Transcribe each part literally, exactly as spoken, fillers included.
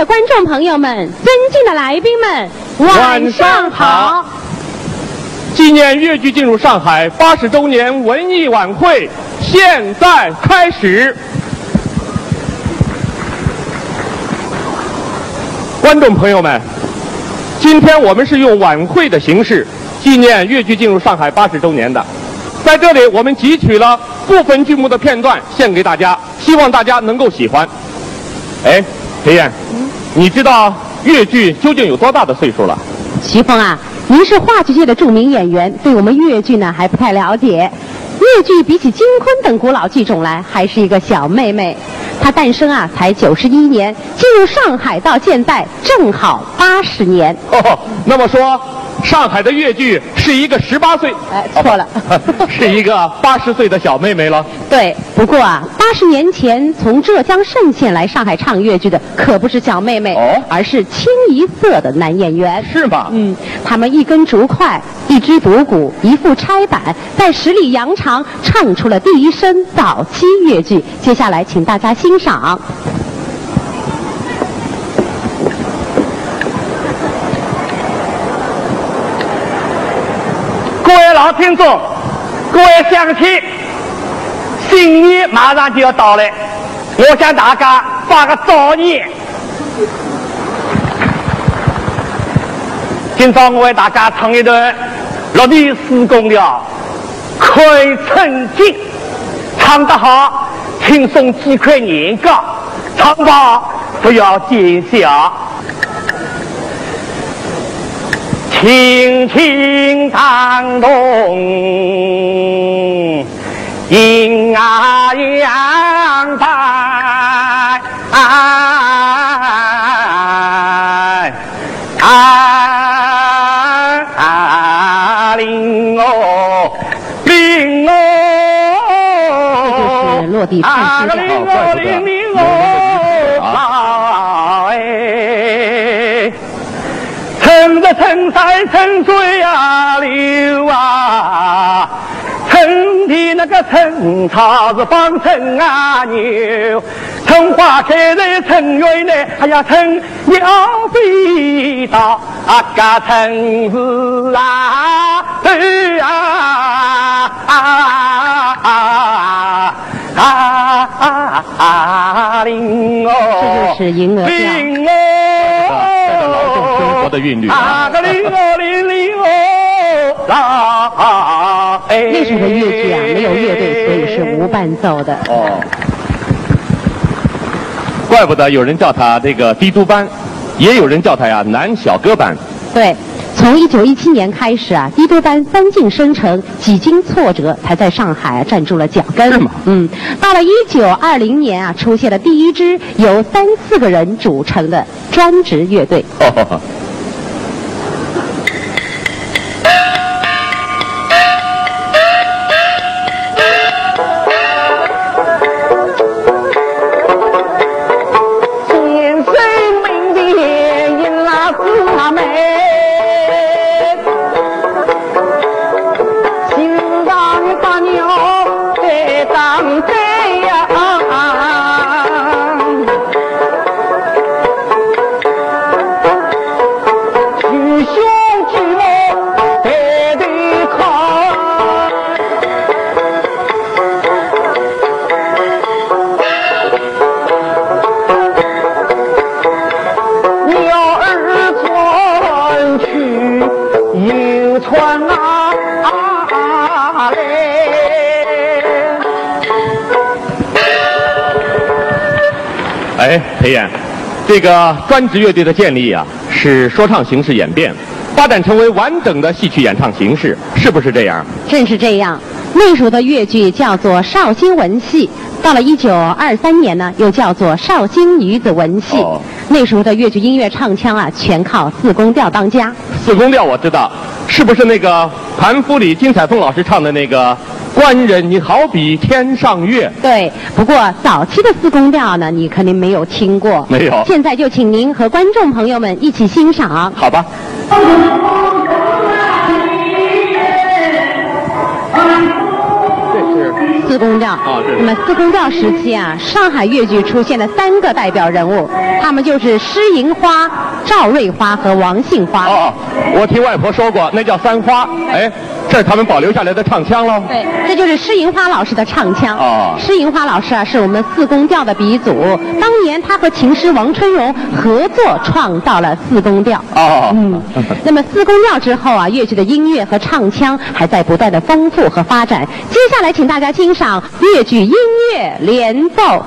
观众朋友们，尊敬的来宾们，晚上好。纪念越剧进入上海八十周年文艺晚会现在开始。观众朋友们，今天我们是用晚会的形式纪念越剧进入上海八十周年的。在这里，我们汲取了部分剧目的片段献给大家，希望大家能够喜欢。哎，裴燕，你知道越剧究竟有多大的岁数了？徐峰啊，您是话剧界的著名演员，对我们越剧呢还不太了解。越剧比起京昆等古老剧种来，还是一个小妹妹。它诞生啊才九十一年，进入上海到现在正好八十年。哦，那么说，上海的越剧是一个十八岁，哎，错了。是一个八十岁的小妹妹了。对，不过啊，八十年前从浙江嵊县来上海唱越剧的可不是小妹妹，哦，而是清一色的男演员。是吗？嗯，他们一根竹筷，一支独鼓，一副钗板，在十里洋场唱出了第一身早期越剧。接下来，请大家欣赏。各位老听众，各位乡亲，新年马上就要到了，我向大家拜个早年。 今朝我为大家唱一段《落地四宫调》，《开春景》，唱得好，请送几块银子，唱不好不要见笑。轻轻唱动 阴阳阳白，啊，灵哦，灵哦。这就是落地唱诗调。啊，灵哦，灵灵哦，啊，哎。 春日春山春水呀流啊，春天那个春草是放春啊牛，春花开在春园内，哎呀，春鸟飞到啊，个春日啊，对啊，啊啊啊啊啊。 啊，灵哦，这就是银娥调。灵哦，带着劳动生活的韵律啊。啊，个灵哦，灵灵哦，啦，哎。那时候的越剧啊，没有乐队，所以是无伴奏的。哦，怪不得有人叫它这个帝都班，也有人叫它呀男小哥班。对，从一九一七年开始啊，帝都班三进生成， 几经挫折，才在上海站住了脚跟。是吗？嗯，到了一九二零年啊，出现了第一支由三四个人组成的专职乐队。哎，裴燕，这个专职乐队的建立啊，是说唱形式演变，发展成为完整的戏曲演唱形式，是不是这样？正是这样。那时候的越剧叫做绍兴文戏，到了一九二三年呢，又叫做绍兴女子文戏。哦。那时候的越剧音乐唱腔啊，全靠四宫调当家。四宫调我知道，是不是那个盘福里金采凤老师唱的那个 官人，你好比天上月。对，不过早期的四宫调呢，你肯定没有听过。没有。现在就请您和观众朋友们一起欣赏。好吧。这是四四宫调。啊，是。那么四宫调时期啊，上海越剧出现了三个代表人物，他们就是施银花、赵瑞花和王杏花。哦，我听外婆说过，那叫三花。哎，这是他们保留下来的唱腔喽。对，这就是施银花老师的唱腔。哦。施银花老师啊，是我们四宫调的鼻祖。当年他和琴师王春荣合作，创造了四宫调。哦。嗯，那么四宫调之后啊，越剧的音乐和唱腔还在不断的丰富和发展。接下来，请大家欣赏越剧音乐联奏。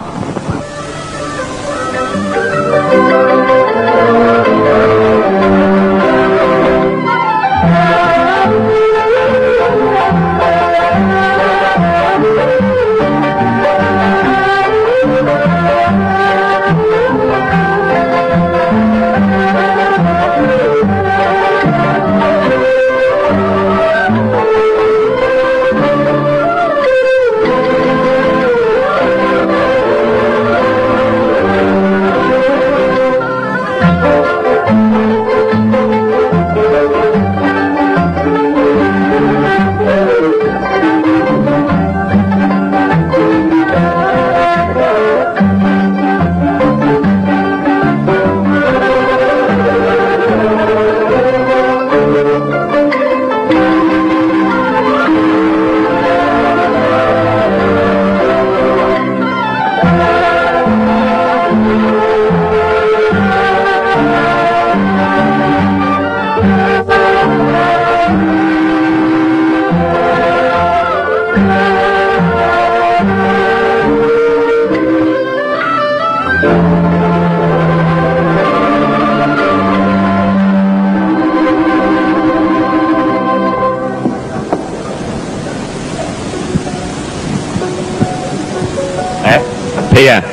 哎，培元，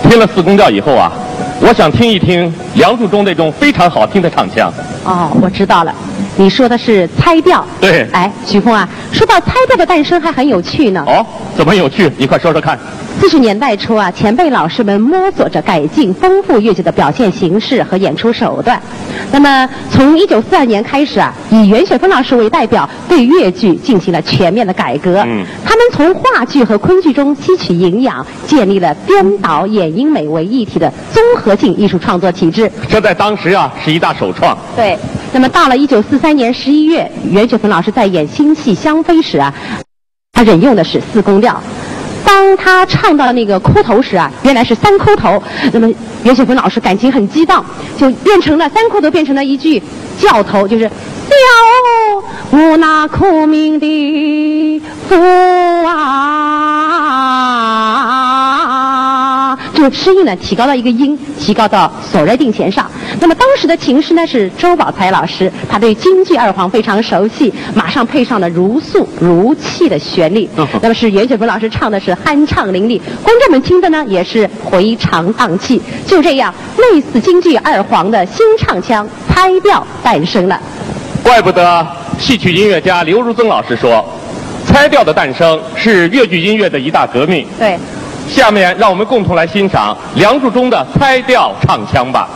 听了四宫调以后啊，我想听一听《梁祝》中那种非常好听的唱腔。哦，我知道了，你说的是猜调。对。哎，许峰啊，说到猜调的诞生还很有趣呢。哦，怎么有趣？你快说说看。四十年代初啊，前辈老师们摸索着改进、丰富越剧的表现形式和演出手段。那么，从一九四二年开始啊，以袁雪芬老师为代表，对越剧进行了全面的改革。嗯。他们从话剧和昆剧中吸取营养，建立了编导、演、音、美为一体的综合性艺术创作体制。这在当时啊，是一大首创。对。那么到了一九四三年十一月，袁雪芬老师在演新戏《香妃》时啊，她任用的是四宫调。当她唱到那个哭头时啊，原来是三哭头，那么袁雪芬老师感情很激荡，就变成了三哭头，变成了一句叫头，就是“小我那苦命的 父啊”，这个声音呢提高到一个音，提高到索瑞定弦上。那么当时的琴师呢是周宝才老师，他对京剧二黄非常熟悉，马上配上了如诉如泣的旋律。那么是袁雪芬老师唱的是酣畅淋漓，观众们听的呢也是回肠荡气。就这样，类似京剧二黄的新唱腔 猜调诞生了。怪不得戏曲音乐家刘如增老师说，猜调的诞生是越剧音乐的一大革命。对。下面让我们共同来欣赏《梁祝》中的猜调唱腔吧。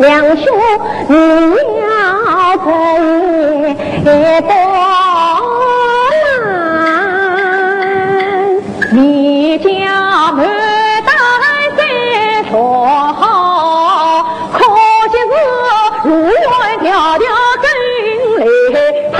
两兄，你要这一个难，你家门当户对说好，可惜是路远迢迢跟来他。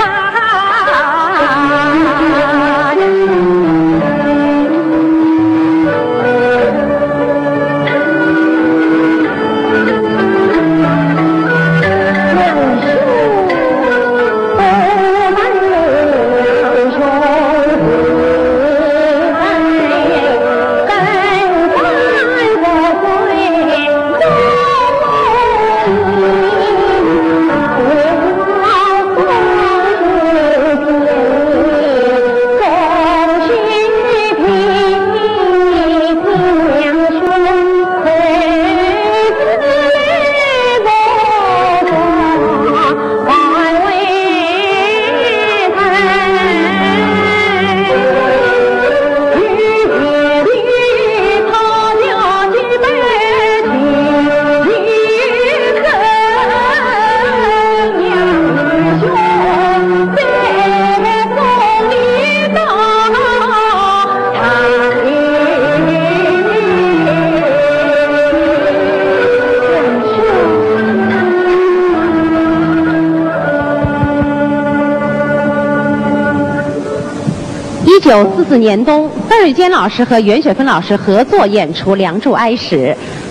一九四四年冬，范瑞坚老师和袁雪芬老师合作演出《梁祝哀史》。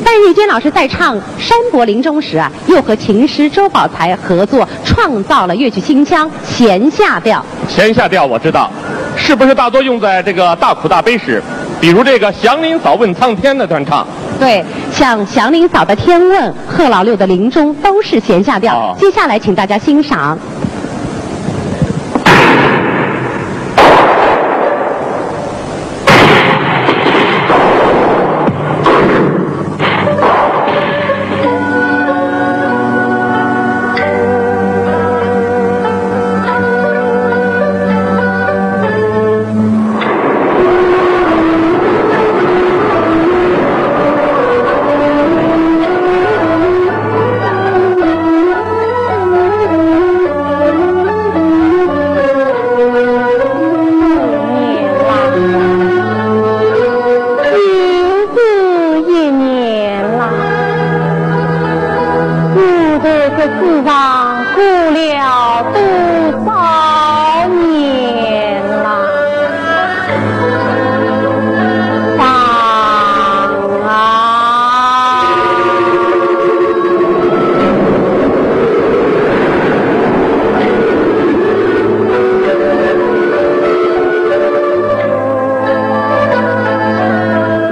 范瑞坚老师在唱《山伯临终》时啊，又和琴师周宝才合作，创造了越剧新腔弦下调。弦下调我知道，是不是大多用在这个大苦大悲时？比如这个祥林嫂问苍天那段唱。对，像祥林嫂的《天问》、贺老六的《临终》都是弦下调。哦。接下来请大家欣赏。又是一年啦，我在这世上过了多少年啦？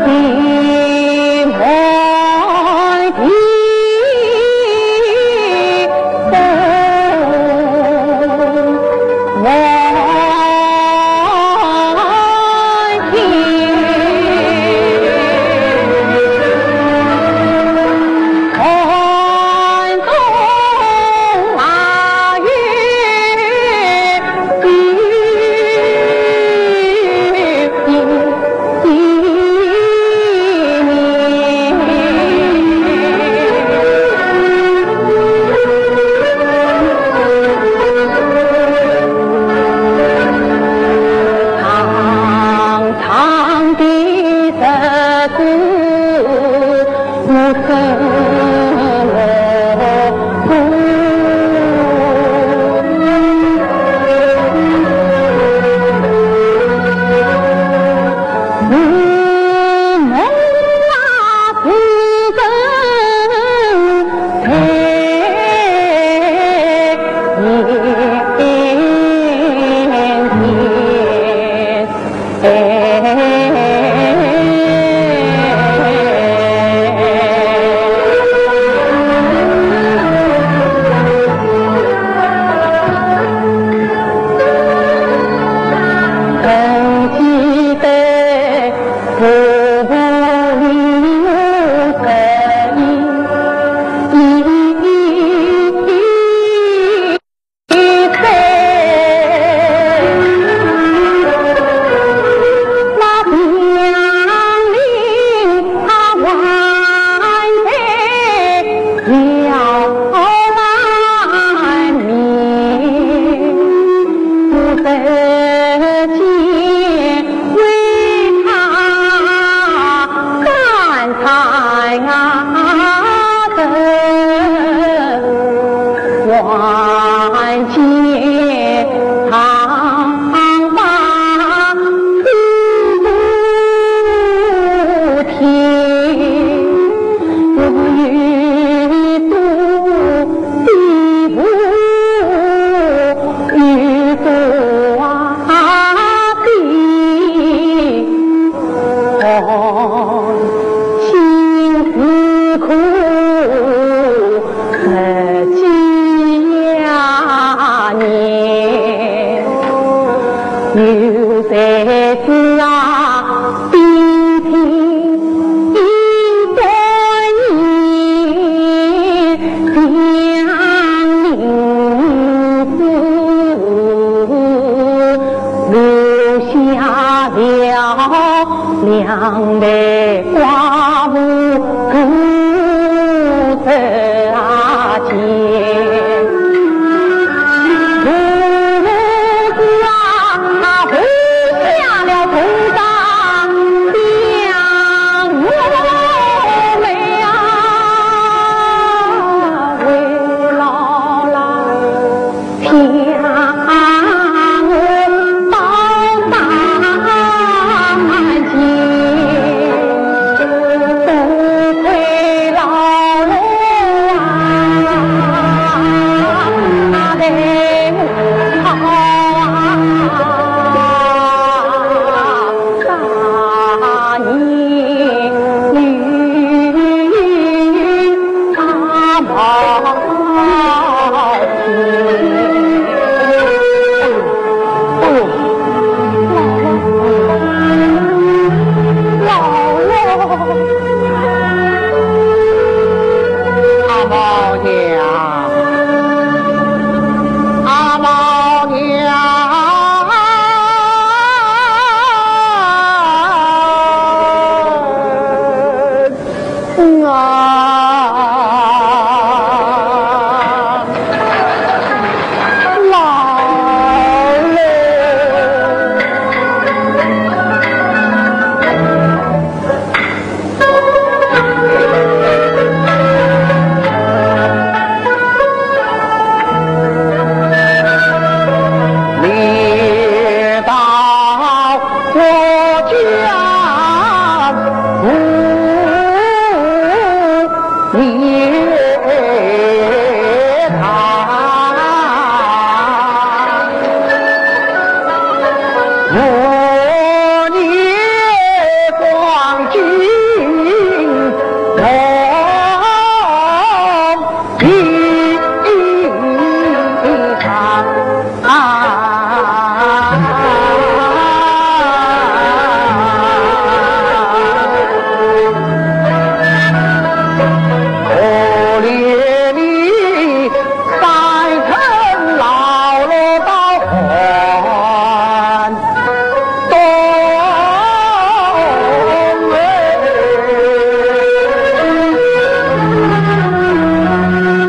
地阿毛娘，阿毛娘。 啊，老嘞！你到我家。 你看，我的光景，我的伤。 啊，可怜你三春老落到寒冬哎。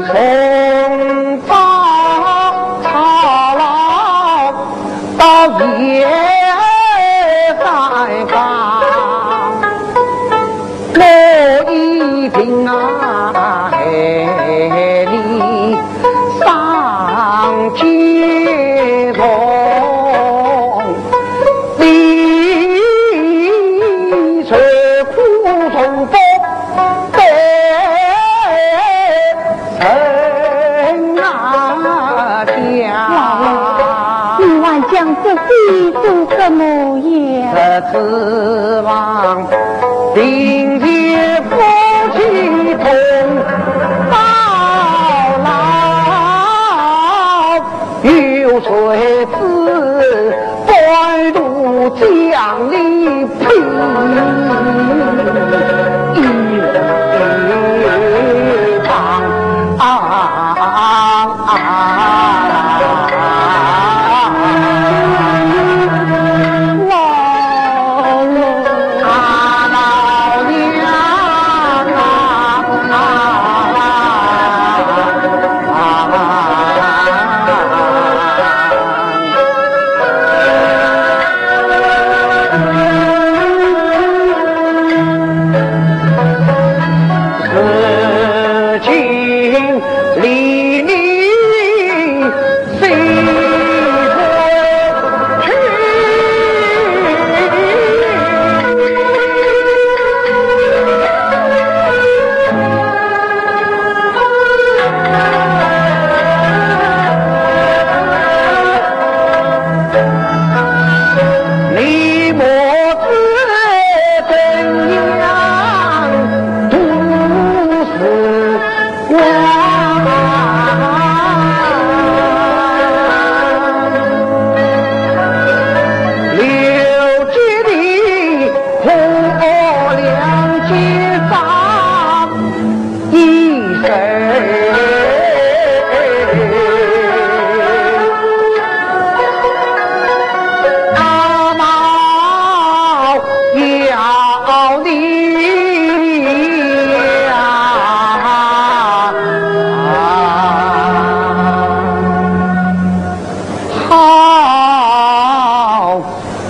从早操劳到夜三更，我一定啊害你伤筋动力，受苦受冻。 人啊家。老爷，你还讲这些做什么呀？这指望凭借夫妻同到老，有谁知半途将你 一旁啊，老老啊，老娘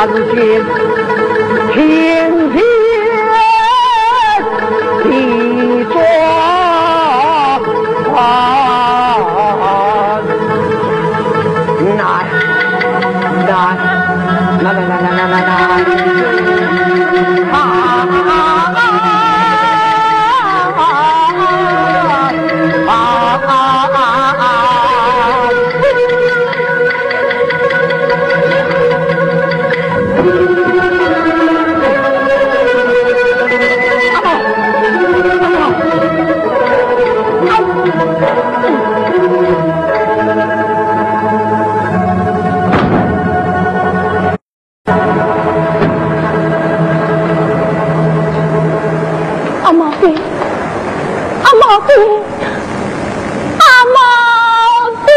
他如今天天地作难，难，难，难，难，难，难，难，难。啊，啊，啊，啊，啊。 阿毛爹，阿毛爹，阿毛爹！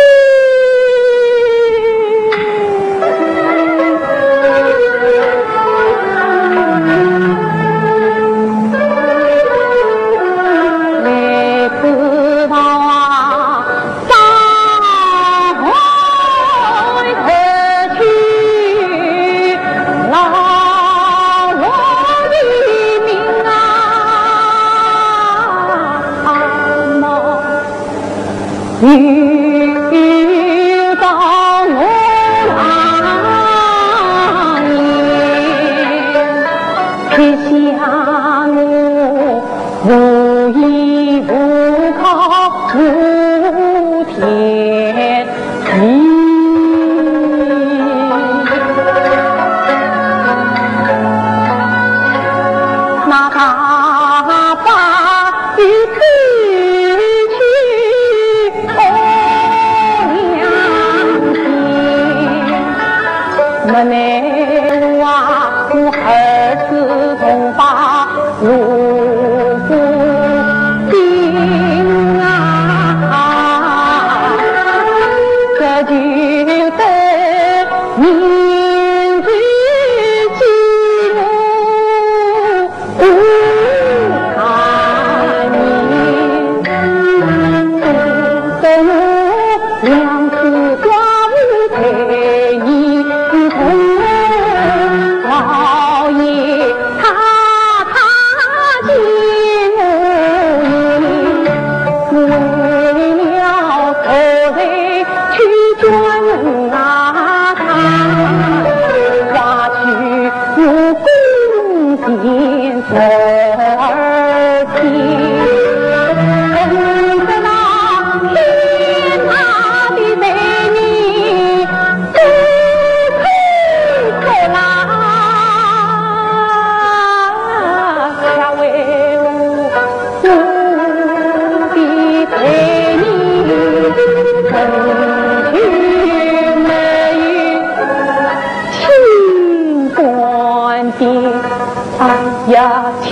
呀，听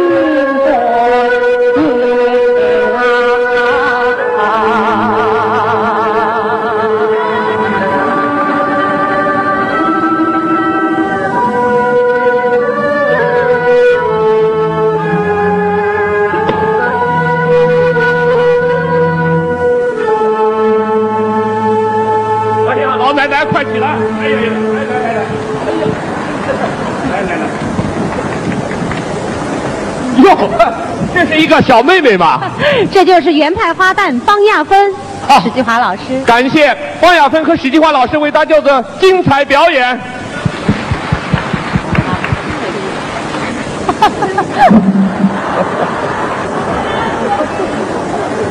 我念啊。哎呀，老奶奶，快起来！哎呀呀，来来来来，哎呀，来来来。哟，这是一个小妹妹吗？这就是原派花旦方亚芬，啊，史继华老师。感谢方亚芬和史继华老师为大家做的精彩表演。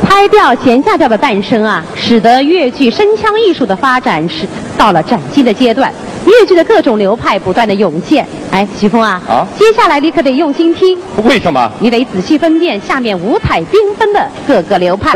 拍调弦下调的诞生啊，使得越剧声腔艺术的发展是到了崭新的阶段，越剧的各种流派不断的涌现。哎，许峰啊，啊？接下来你可得用心听，为什么？你得仔细分辨下面五彩缤纷的各个流派。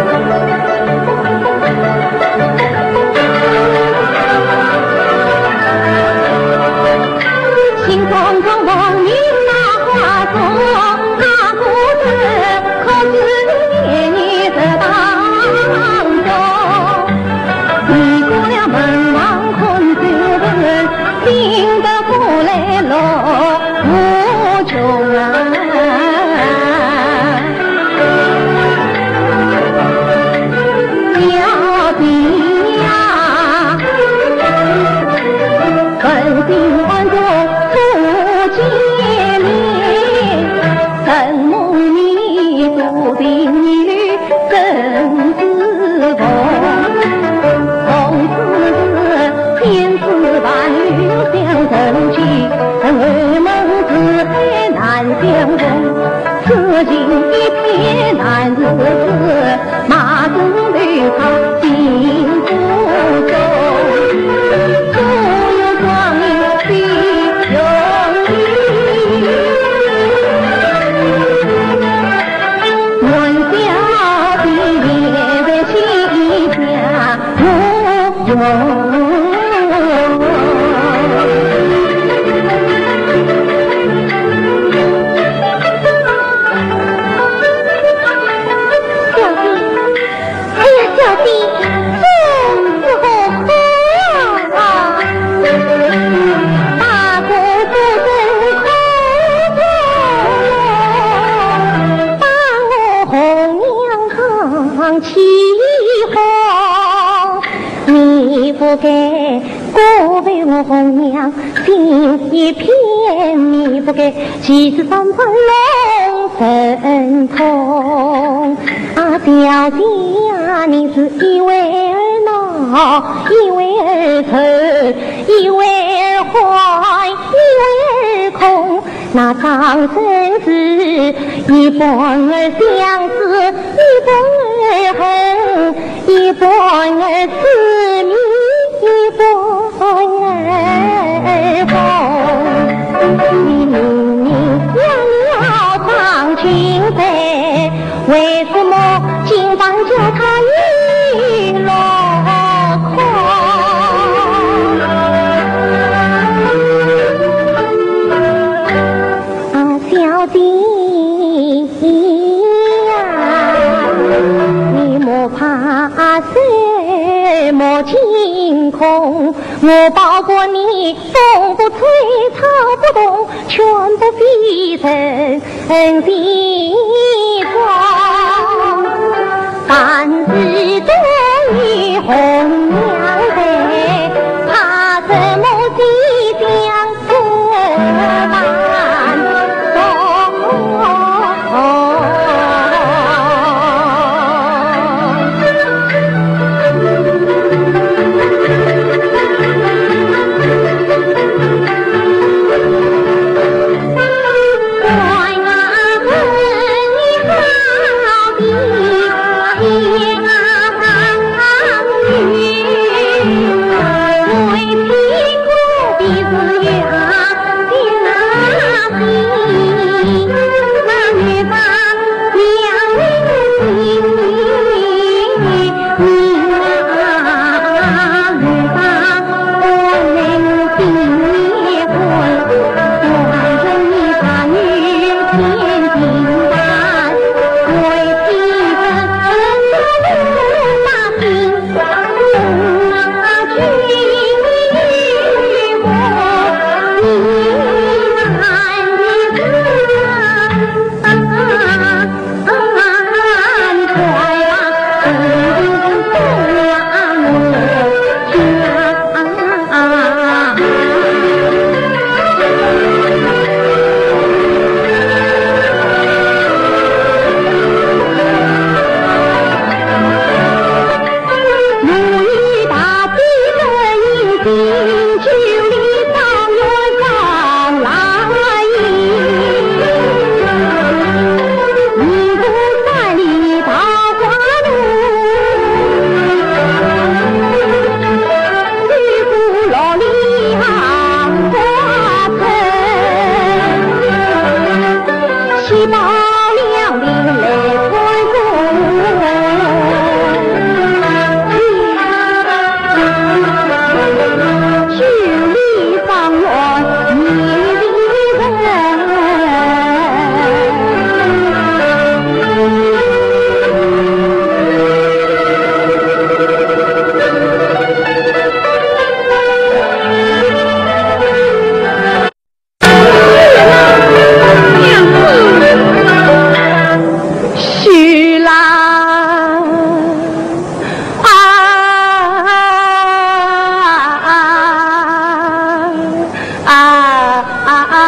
小弟，哎呀，小弟，这是何苦啊？大哥不曾看过，把我红娘当起哄。 你不该辜负我红娘心一片，你不该欺世犯法弄成痛。啊，小姐啊，你是一会儿闹，一会儿愁，一会儿欢，一会儿空。 那张生是一半儿相思，一半儿恨，一半儿痴迷，一半儿疯。你明明养了方金飞， 为什么今晚叫他一落空？啊，小姐呀，你莫怕什么惊恐，我保管你风不吹草不动， 全不费人心中。但是这一红娘的，怕什么西厢这般痛。是啦，啊，啊，啊，啊。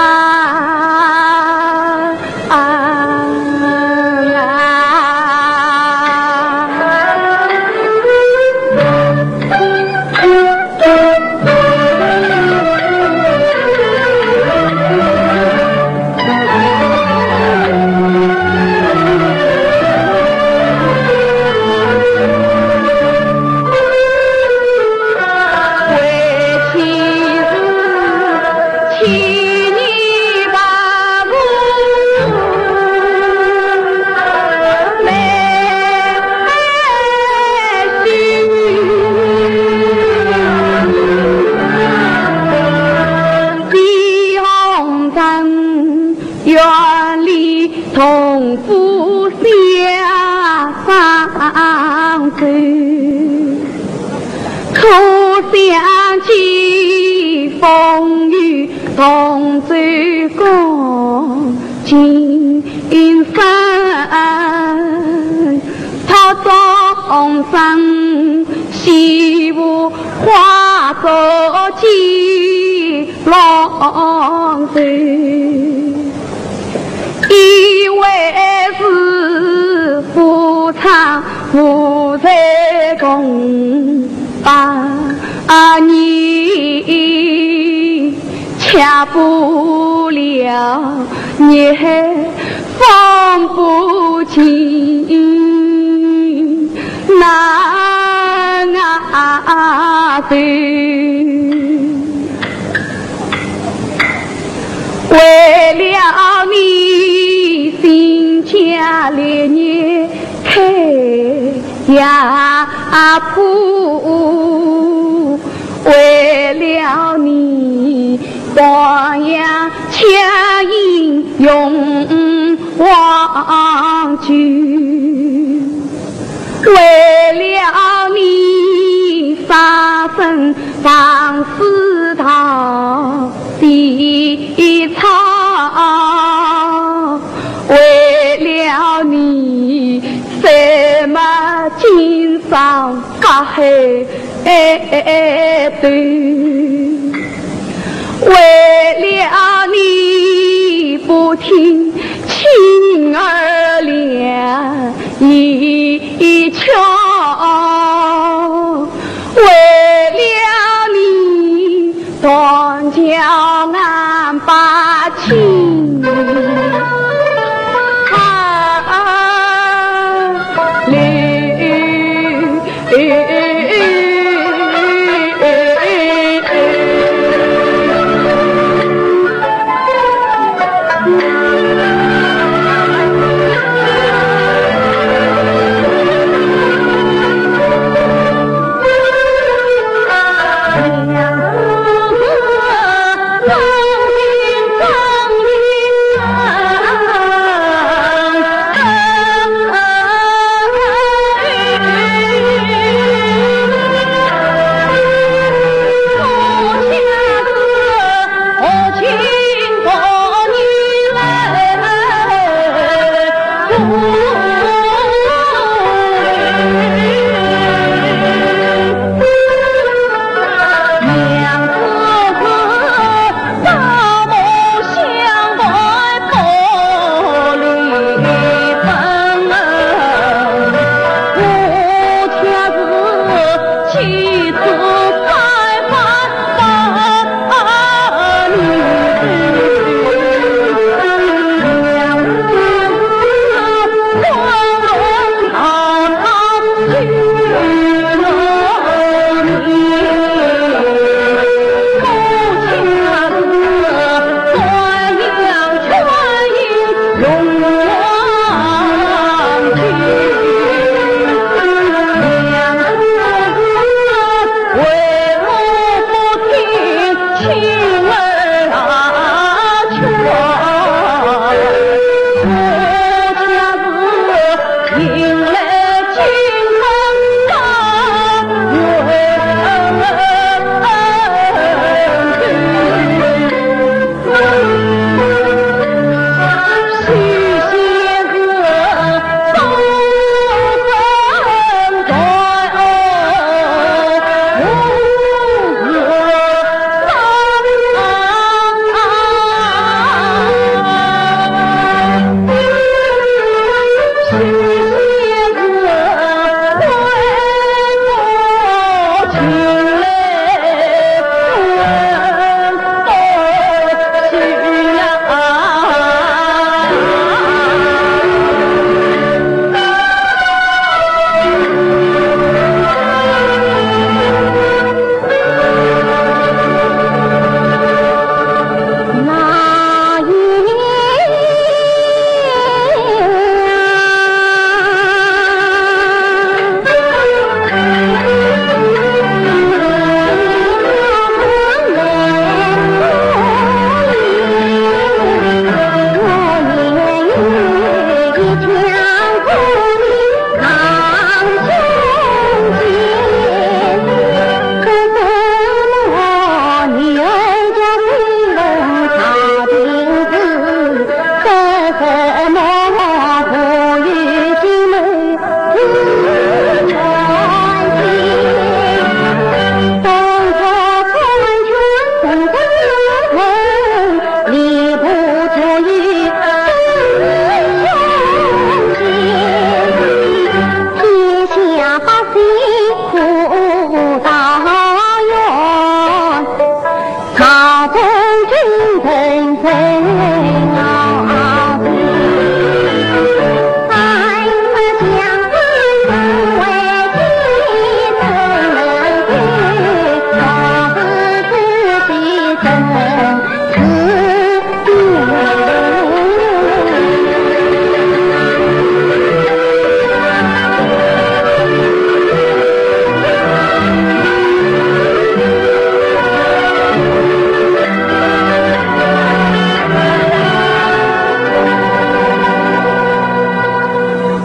为了你，新家烈日开呀破，为了你，黄杨枪影用黄酒。 为了你，杀身放死到地草，为了你，什么今朝隔海 哎，哎，哎，对。为了你不听青儿两一劝，为了你断桥俺把情。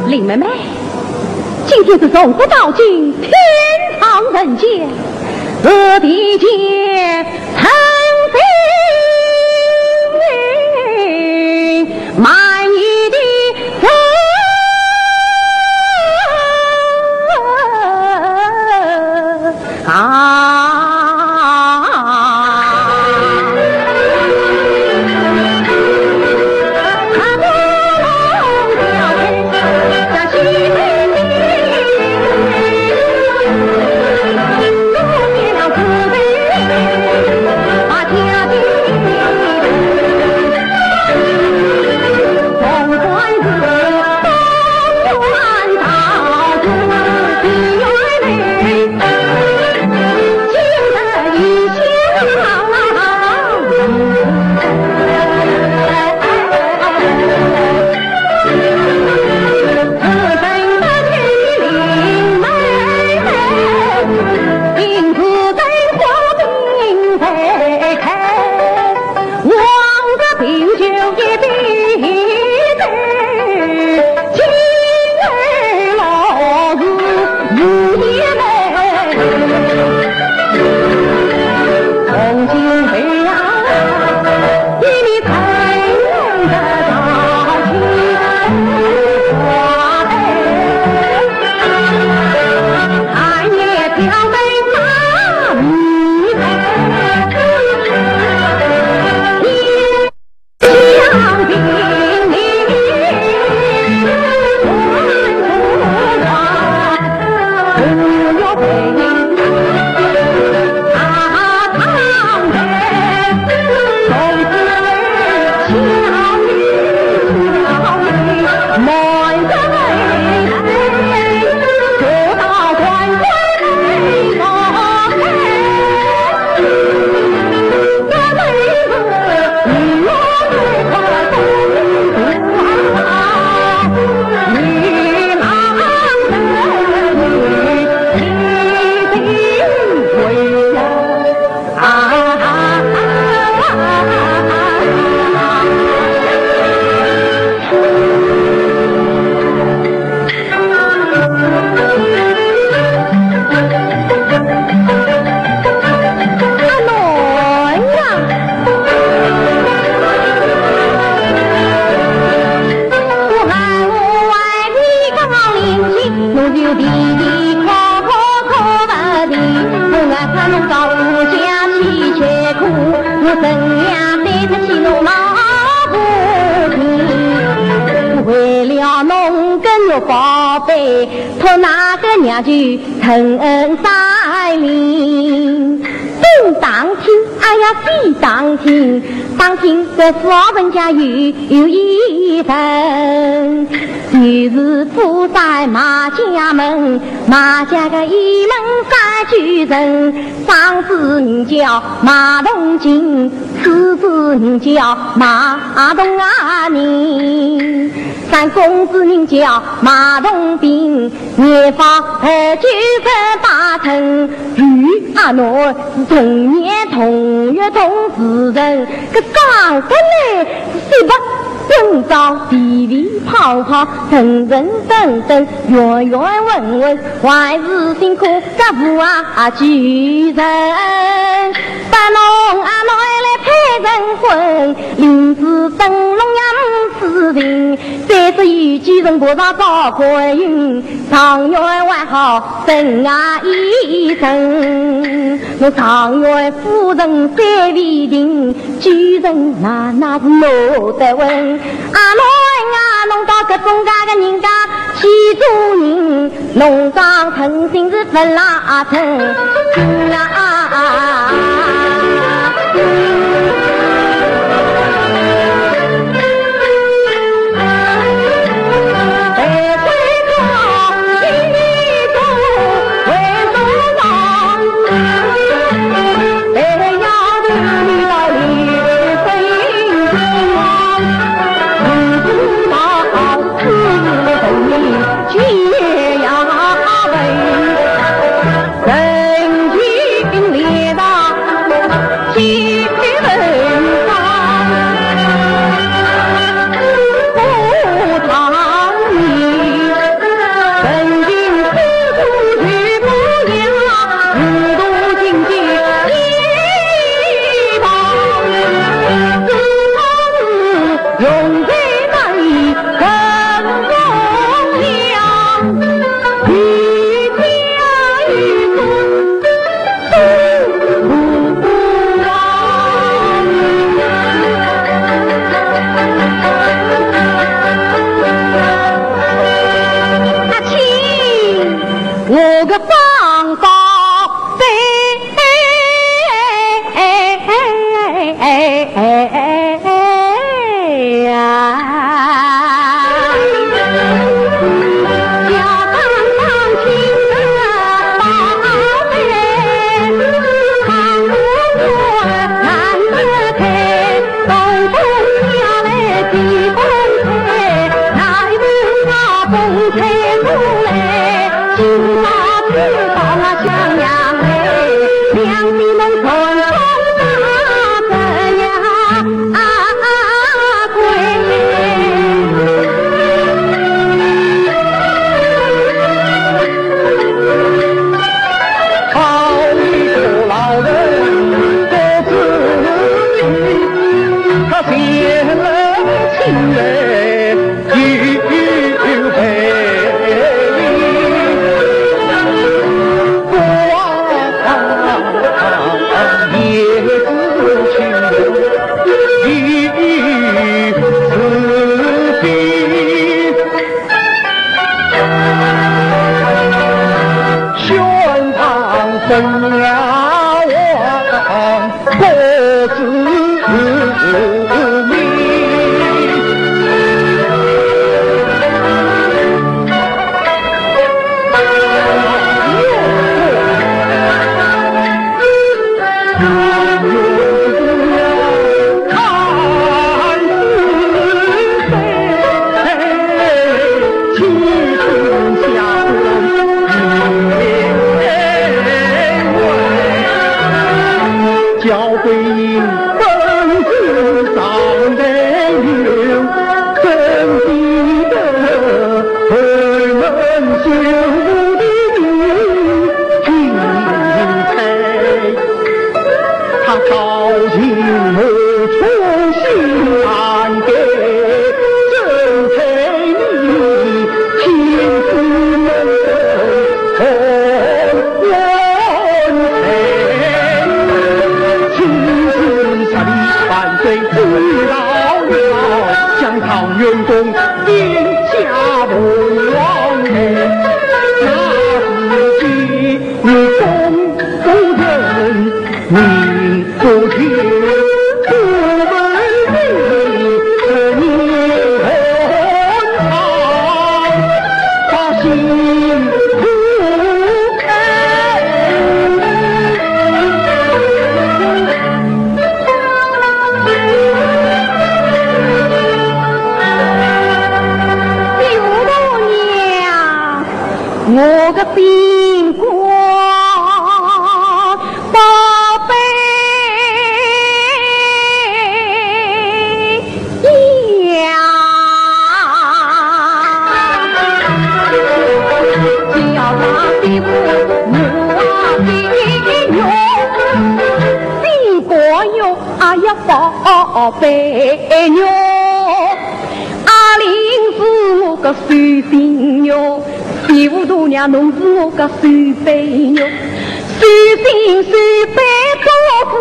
林妹妹，今天是从古到今，天上人间，这地界 为了侬个肉宝贝，托哪个娘舅疼恩三林。东打听，哎呀，西打听，打听个四文家有，有一人，就是富在马家门，马家个一门三九人，生子名叫马同金，次子名叫马同阿年，三公子名叫马同平，年方二九十八春。与阿奴是同年同月同时辰，搿生得来是雪白滚烫，肥肥胖胖，等等等等，圆圆稳稳，还是辛苦搿父啊救人。 把侬阿妹来配成婚，林子登龙阳四人，三十一举人爬上高官运，状元还好生啊一人。我状元夫人三围定，举人哪哪是拿得稳。阿妹啊，侬到搿种介个人家去做人， 侬讲诚心是勿拉成，啦。我个心肝宝贝呀，叫他媳妇我的肉，心肝肉，哎呀，宝贝肉。 阿玲是我个手心肉，媳妇大娘侬是我个手背肉，手心手背都是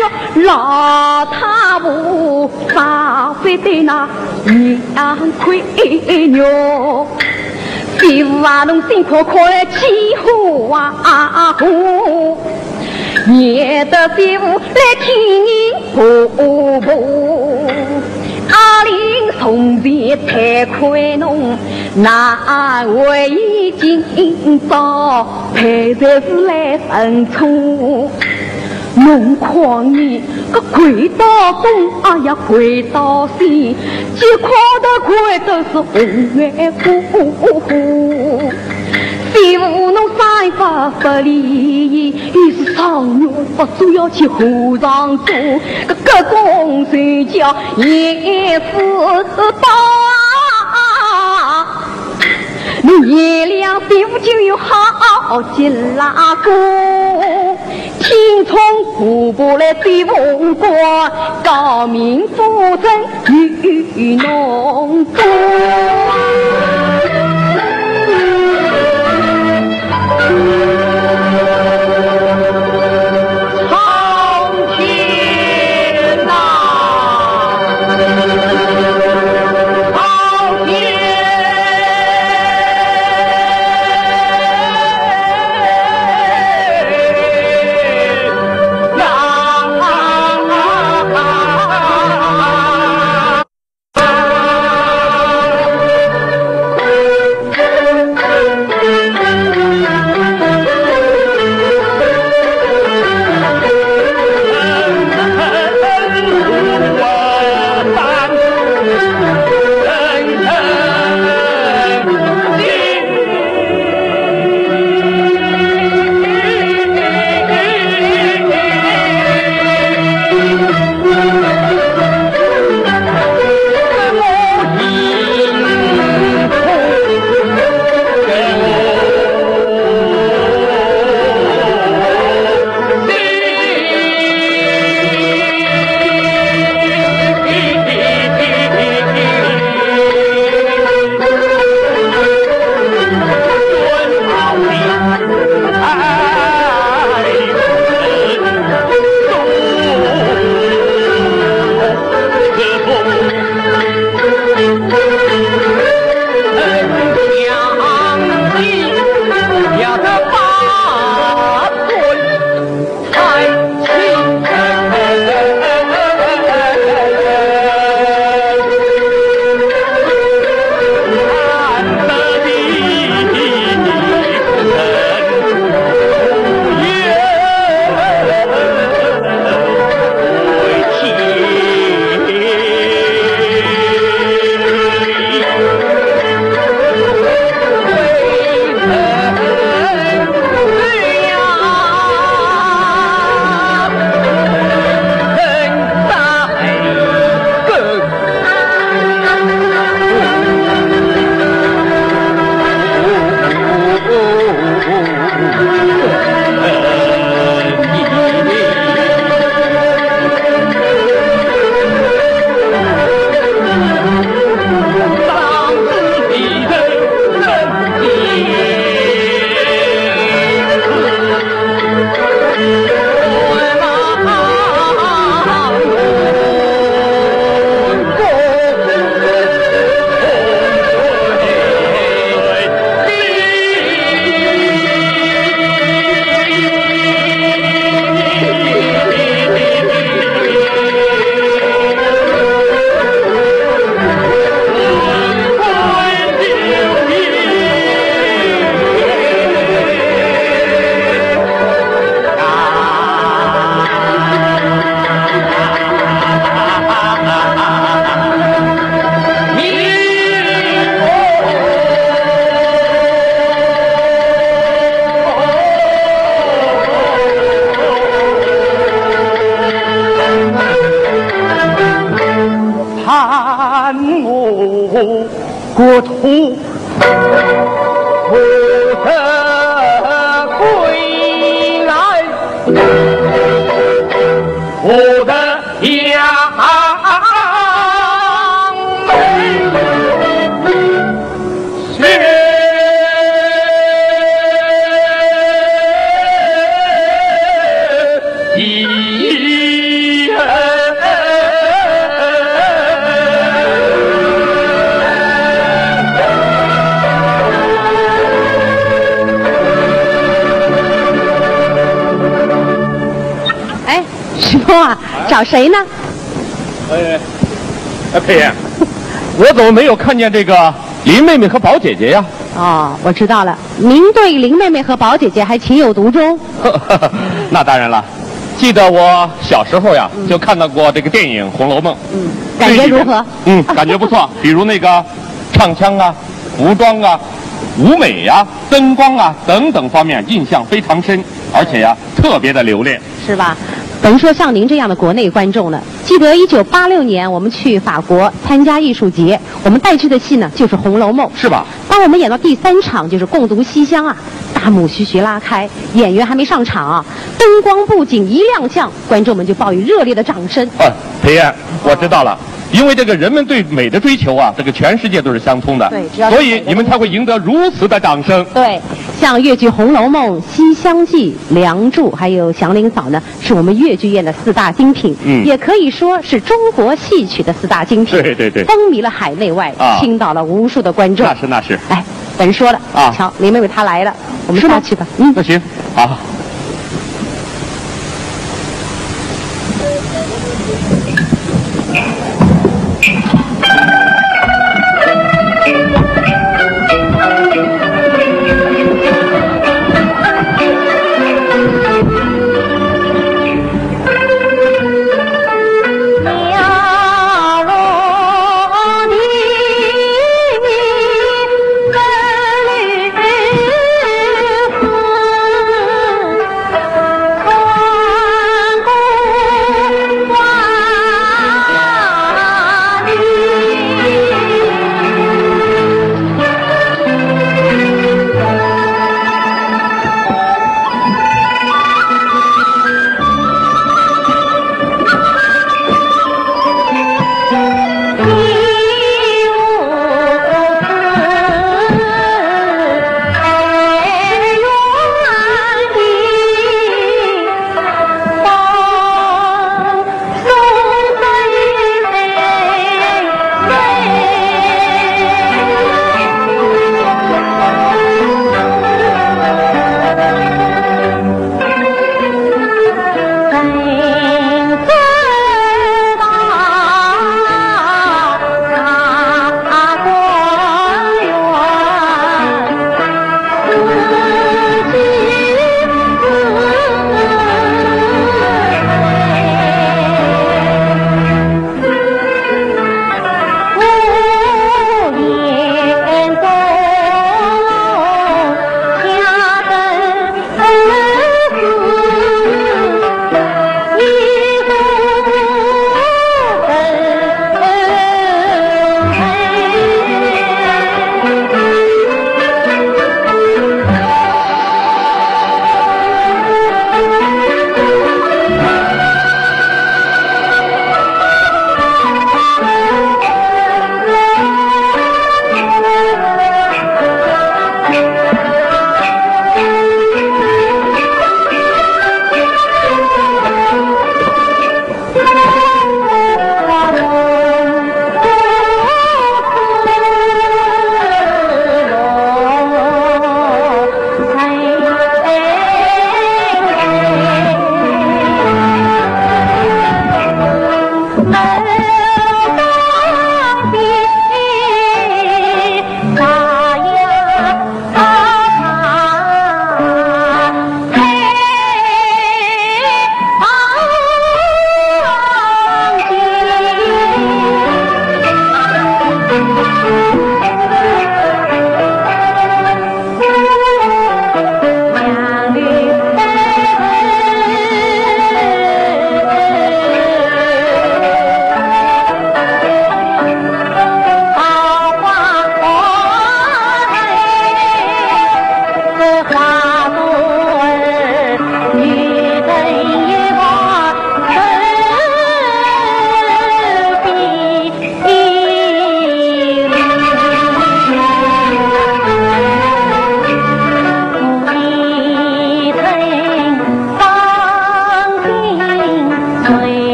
肉，老太婆啥会对那娘亏肉？媳妇啊，侬心快快起火啊火！ 愿得媳妇来听婆婆。阿玲从前太亏侬，哪会今朝陪在是来认错？侬看你个跪到东，哎呀跪到西，几块的跪都是红眼火。 媳妇侬三番不理，伊是上月不做要去和尚做，个个公事叫也是到。侬贤良媳妇就有好结拉个，听从婆婆来对我讲，高明夫人 与侬做。苍天呐，苍天！国土不得归来，不得扬眉。 哎，许峰啊，找谁呢？哎，哎，佩燕，我怎么没有看见这个林妹妹和宝姐姐呀？哦，我知道了，您对林妹妹和宝姐姐还情有独钟。那当然了，记得我小时候呀，嗯。就看到过这个电影《红楼梦》。嗯，感觉如何？嗯，感觉不错。比如那个唱腔啊、服装啊、舞美呀、灯光啊等等方面印象非常深，而且呀，特别的留恋。 是吧？甭说像您这样的国内观众了，记得一九八六年我们去法国参加艺术节，我们带去的戏呢就是《红楼梦》。是吧？当我们演到第三场，就是共读西厢啊，大幕徐徐拉开，演员还没上场啊，灯光布景一亮相，观众们就报以热烈的掌声。哎，佩燕，我知道了。因为这个人们对美的追求啊，这个全世界都是相通的，对，只要是所以你们才会赢得如此的掌声。对，像越剧《红楼梦》《西厢记》《梁祝》，还有《祥林嫂》呢，是我们越剧院的四大精品，嗯。也可以说是中国戏曲的四大精品，对，对，对。风靡了海内外，啊。倾倒了无数的观众。那是，那是。哎，咱说了，啊。瞧，林妹妹她来了，我们是吗？下去吧。嗯。那行，好。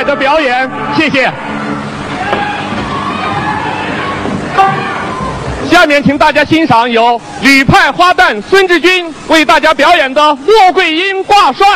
的表演，谢谢。下面请大家欣赏由旅派花旦孙志军为大家表演的《穆桂英挂帅》。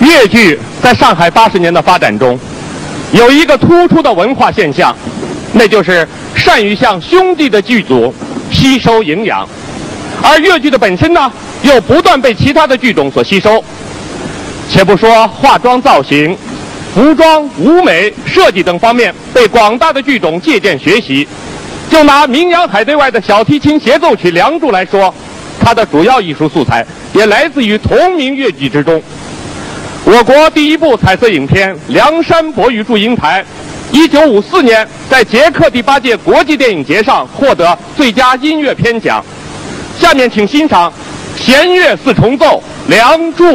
越剧在上海八十年的发展中，有一个突出的文化现象，那就是善于向兄弟的剧组吸收营养，而越剧的本身呢，又不断被其他的剧种所吸收。且不说化妆造型、服装、舞美、设计等方面被广大的剧种借鉴学习，就拿《名扬海内外》的小提琴协奏曲《梁祝》来说，它的主要艺术素材也来自于同名越剧之中。我国第一部彩色影片《梁山伯与祝英台》，一九五四年在捷克第八届国际电影节上获得最佳音乐片奖。下面请欣赏弦乐四重奏《梁祝》。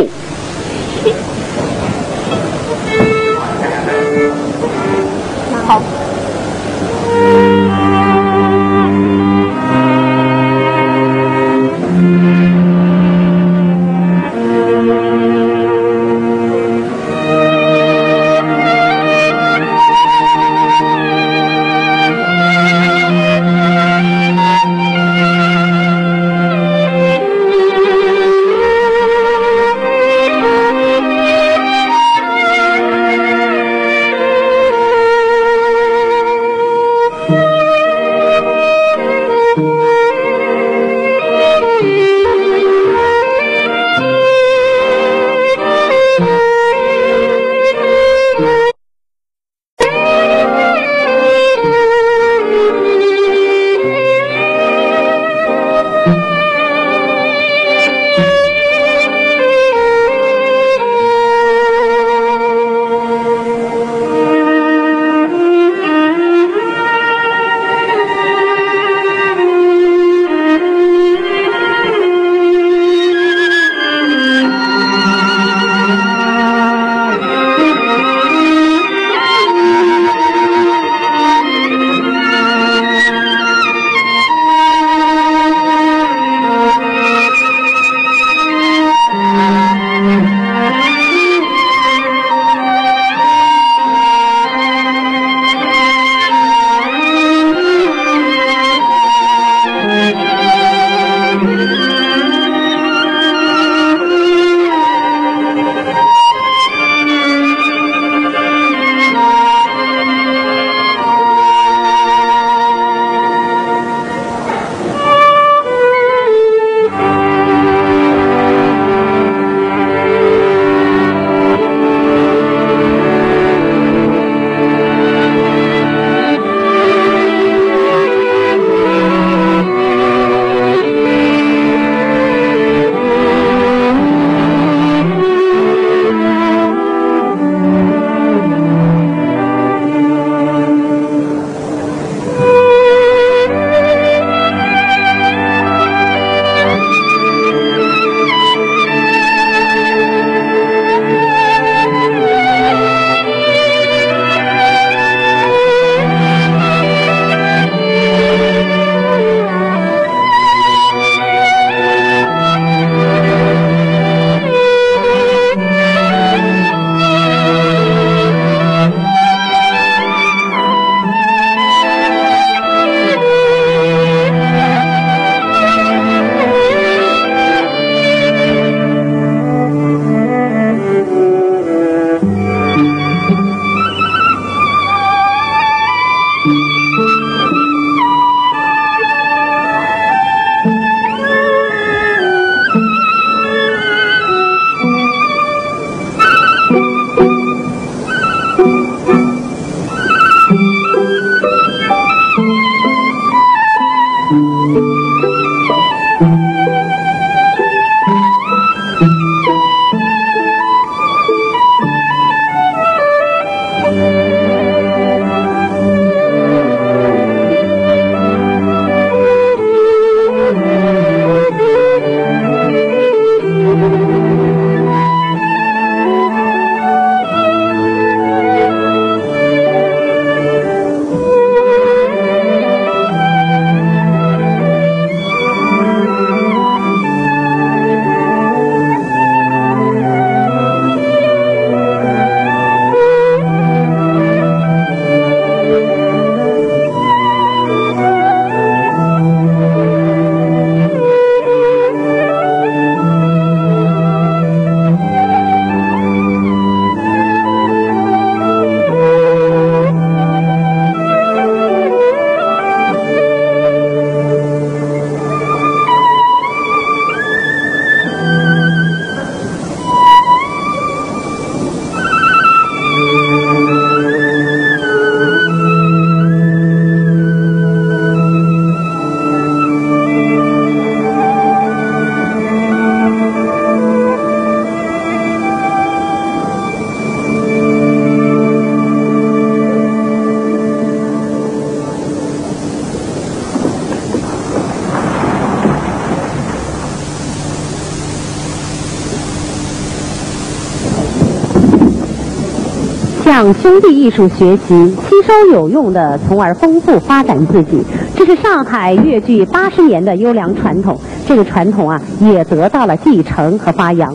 向兄弟艺术学习，吸收有用的，从而丰富发展自己，这是上海越剧八十年的优良传统。这个传统啊，也得到了继承和发扬。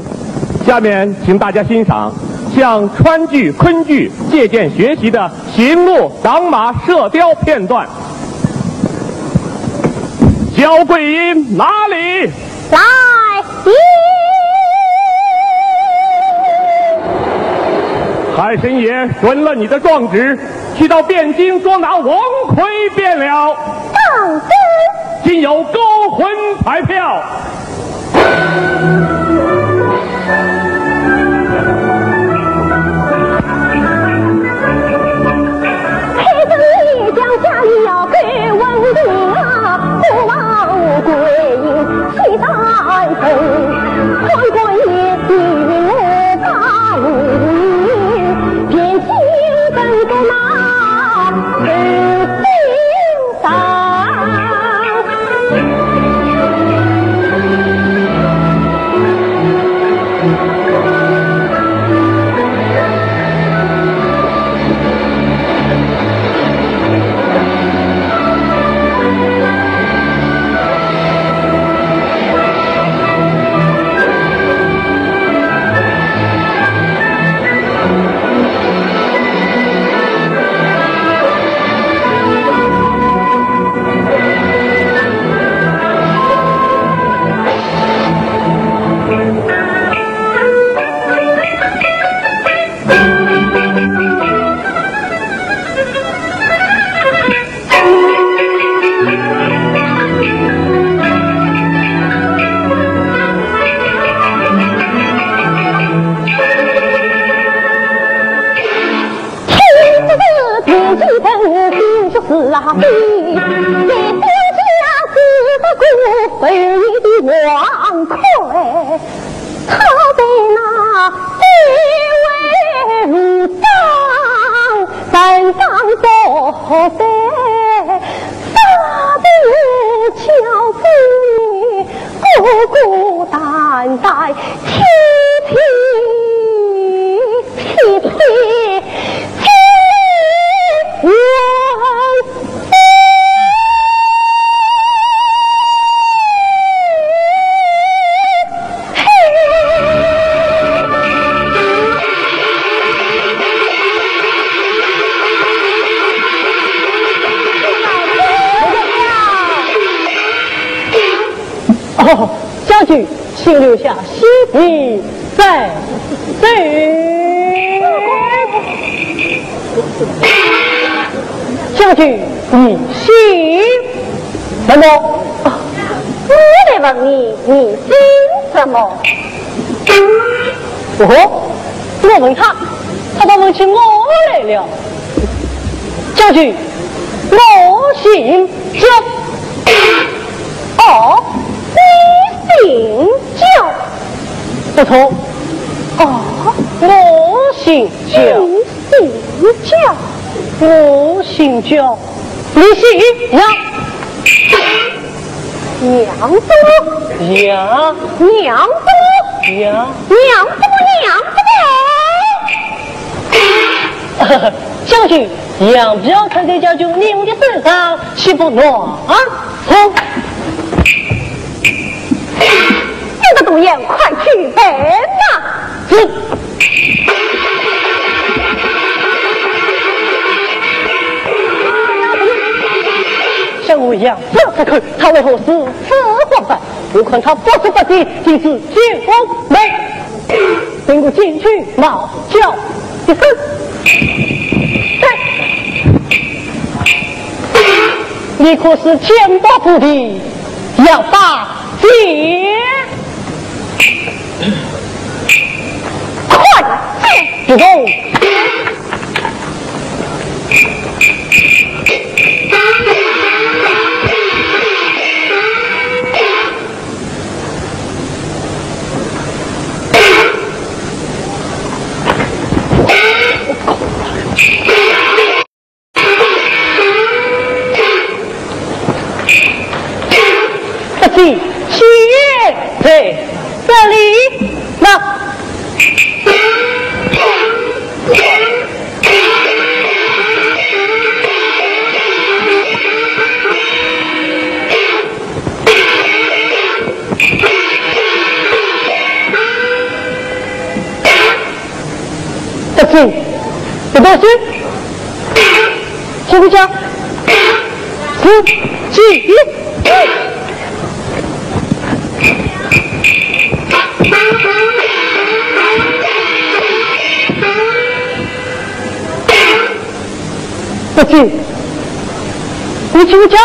下面，请大家欣赏向川剧、昆剧借鉴学习的《行路》打马射雕片段。焦桂英，哪里？ 来。海神爷准了你的状纸，去到汴京捉拿王魁便了。放心。今有勾魂彩票。 哦，将军，请留下，歇息再走。将军，你姓什么？啊，我来问你，你姓什么？哦，我问他，他倒问起我来了。将军，我姓焦。哦，你姓焦？不错。哦，我姓焦。你姓焦？我姓焦。 你姓杨。杨什么？杨。杨什么？杨。杨什么？杨什么？将军，杨彪曾给将军，你们的身上岂不暖和？这个东西快去办呐！是。 想我杨彪这个，他为何如此荒诞？我看他不知不觉，竟是九妹。等我进去，冒叫一声。哎，你可是剑拔弩张的杨八戒？ 快点！别动！不急，七爷在这里呢。不行，不高兴，请回家。不行。不行，你请回家。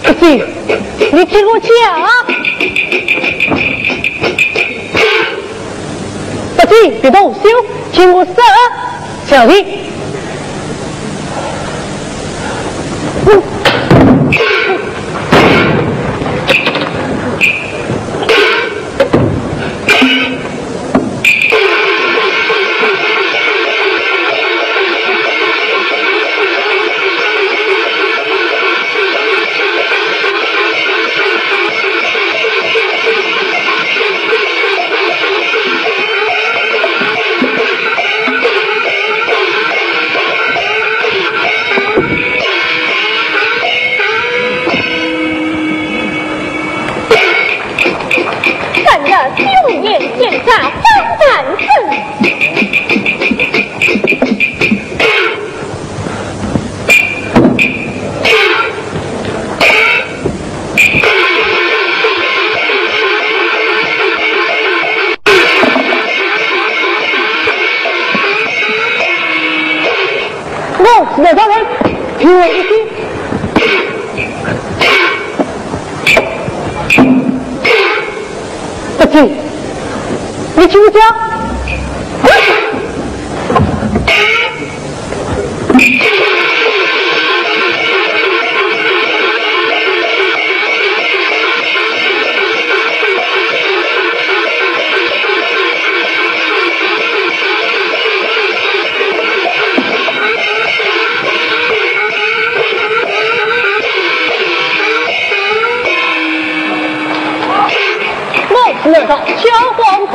不行，你听我讲。不行，别动手，听我说。小弟。 看那九年奸诈方半生。 我是来找人，听我一句。不行，你听我讲。 我是来找小光头。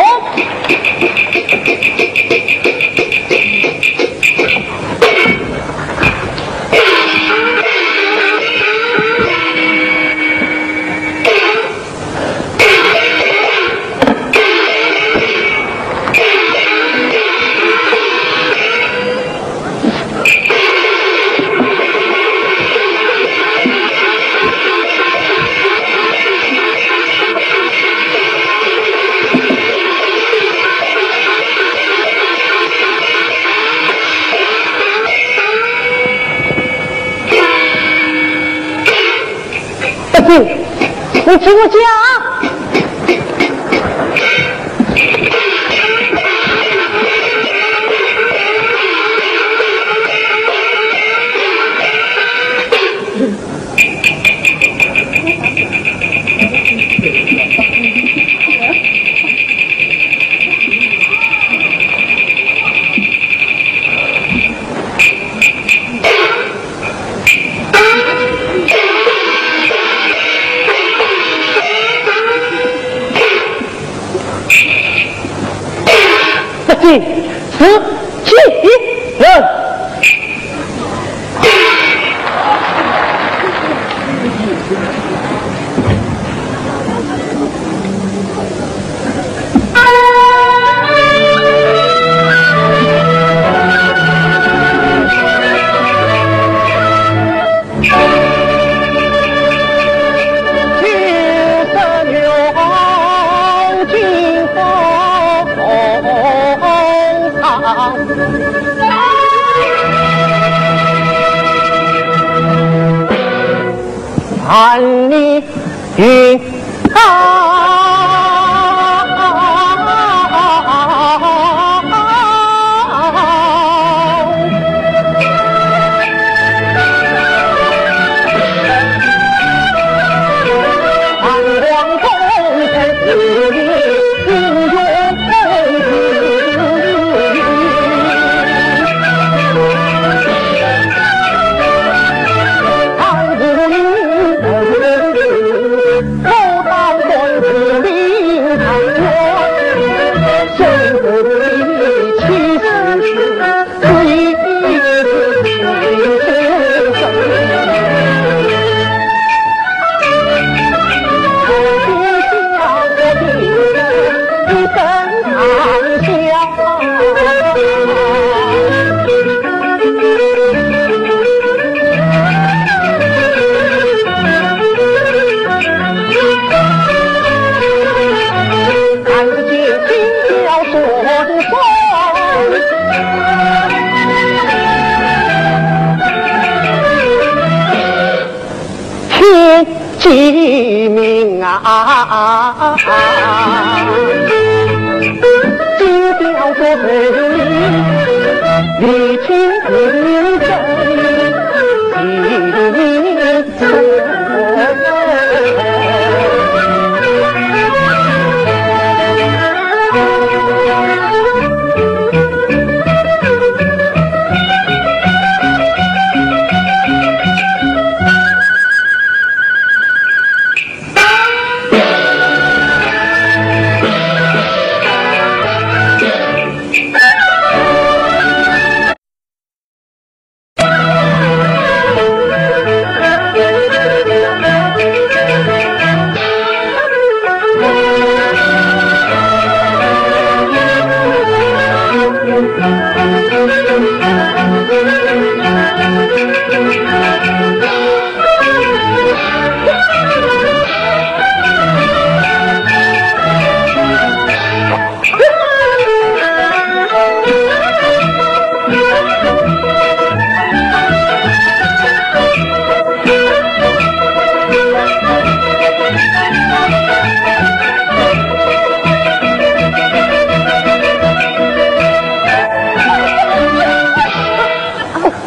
不行，你听我讲。 不行，是，是，是。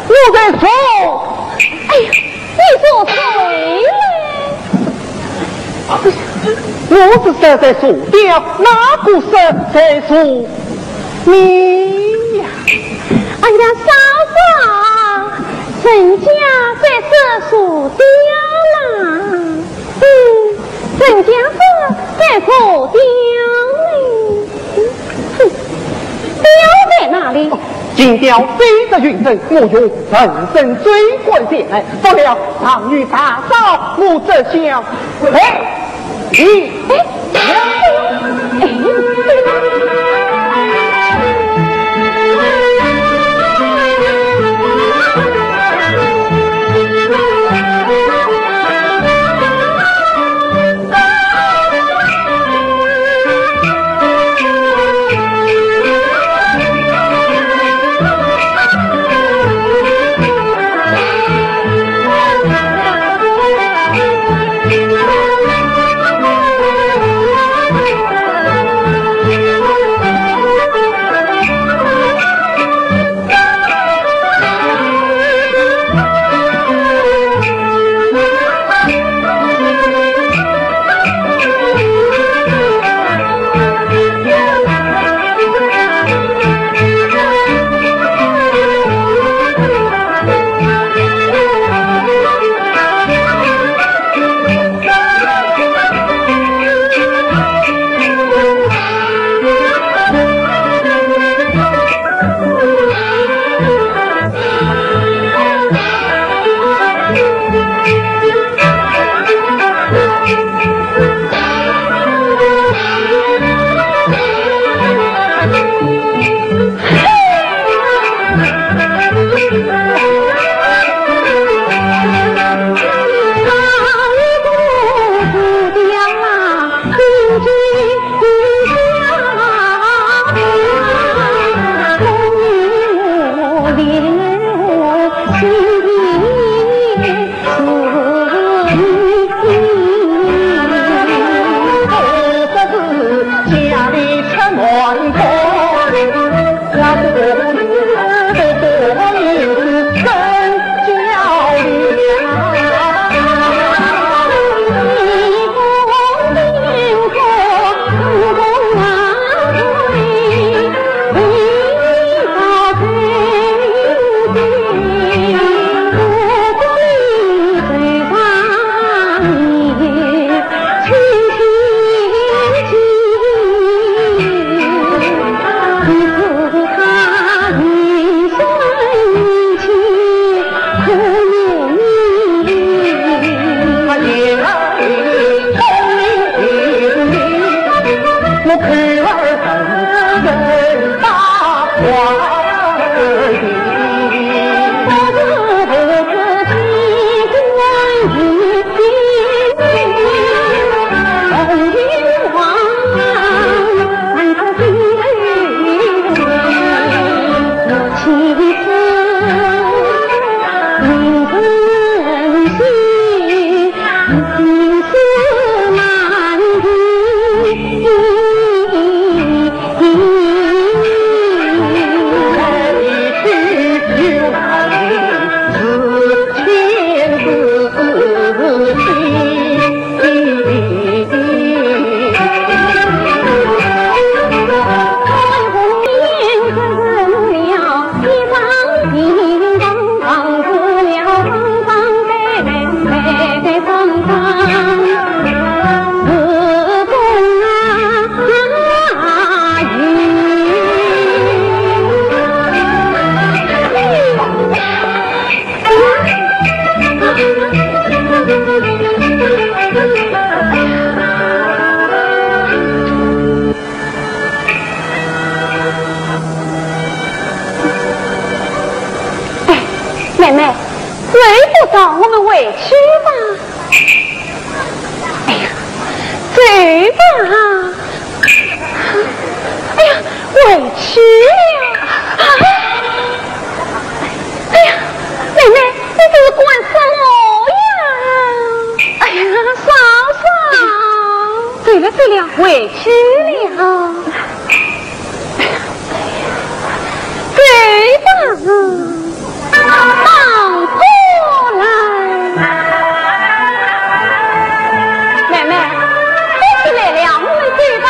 我在说，哎呀，你说谁嘞？我是说在说的，哪个说在说你呀？哎呀，嫂嫂，人家在说说的啦。 嗯，人家说在说的呢。哼，表在哪里？哦，金表非是云人，我用人参追赶前来，不料常遇大嫂，我这厢回去了。哎，哎，哎。回去吧。哎呀，走吧。哎呀，回去了。啊！哎呀，妹妹，你这是干什么呀？哎呀，嫂嫂。对了对了，回去了。 走吧，放过来。妹妹，夫妻来了，我们走吧。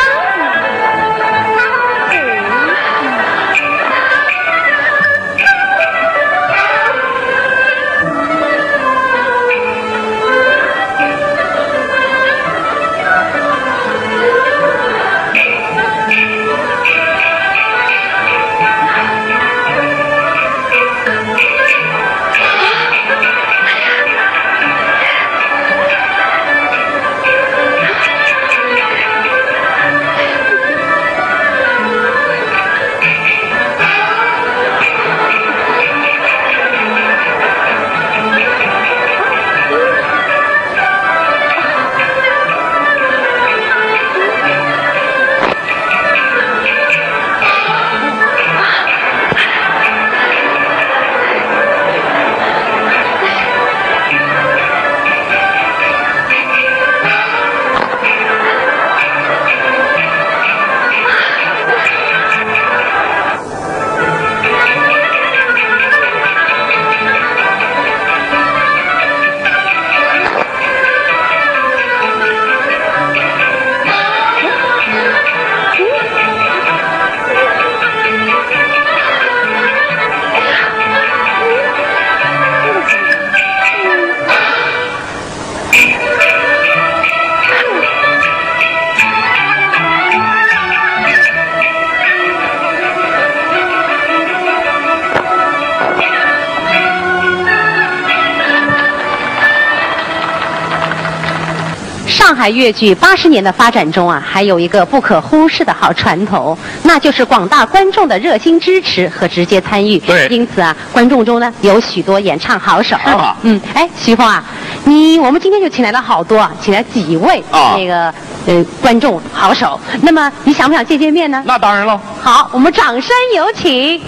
上海越剧八十年的发展中啊，还有一个不可忽视的好传统，那就是广大观众的热心支持和直接参与。对。因此啊，观众中呢，有许多演唱好手。是吗？嗯，哎，徐峰啊，你，我们今天就请来了好多，请来几位，啊。那个，呃，观众好手。那么你想不想见见面呢？那当然了。好，我们掌声有请。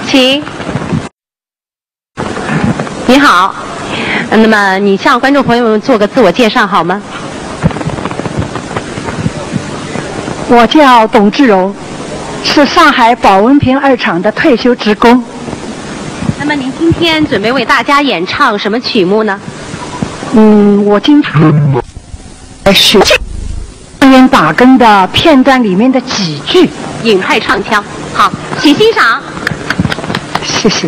请。你好，那么你向观众朋友们做个自我介绍好吗？我叫董志荣，是上海保温瓶二厂的退休职工。那么您今天准备为大家演唱什么曲目呢？嗯，我今天来学这边打更的片段里面的几句。尹派唱腔。好，请欣赏。谢谢。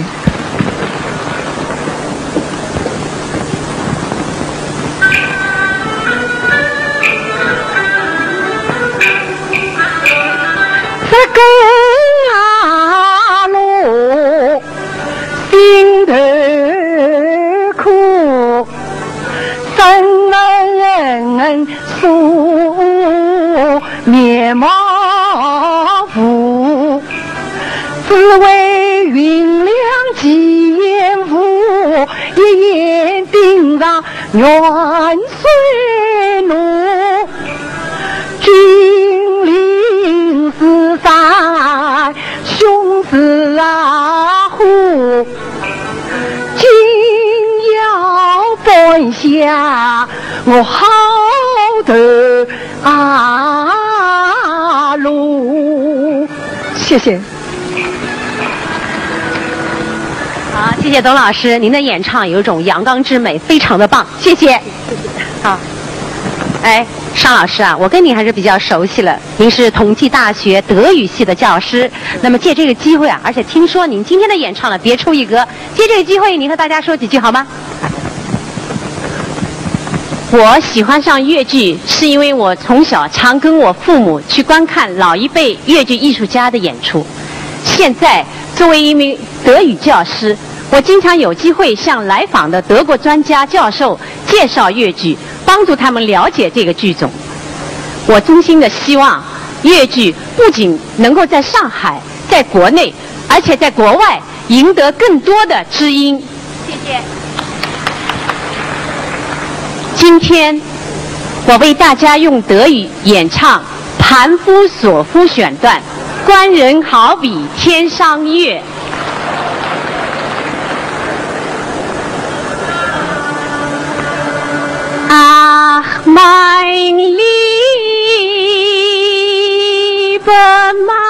这个啊路心头苦，生人素面貌无，只为云两几眼无，一眼盯上 元帅奴，金陵四山雄狮啊虎，紧要搬下我好头啊路。谢谢。 好，谢谢董老师，您的演唱有一种阳刚之美，非常的棒，谢谢。好，哎，商老师啊，我跟您还是比较熟悉了，您是同济大学德语系的教师，那么借这个机会啊，而且听说您今天的演唱呢别出一格，借这个机会您和大家说几句好吗？ 我喜欢上越剧，是因为我从小常跟我父母去观看老一辈越剧艺术家的演出。现在作为一名德语教师，我经常有机会向来访的德国专家教授介绍越剧，帮助他们了解这个剧种。我衷心的希望越剧不仅能够在上海，在国内，而且在国外 赢得更多的知音。谢谢。今天我为大家用德语演唱《盘夫索夫》选段，《官人好比天上月》。Ach, mein lieber Mann,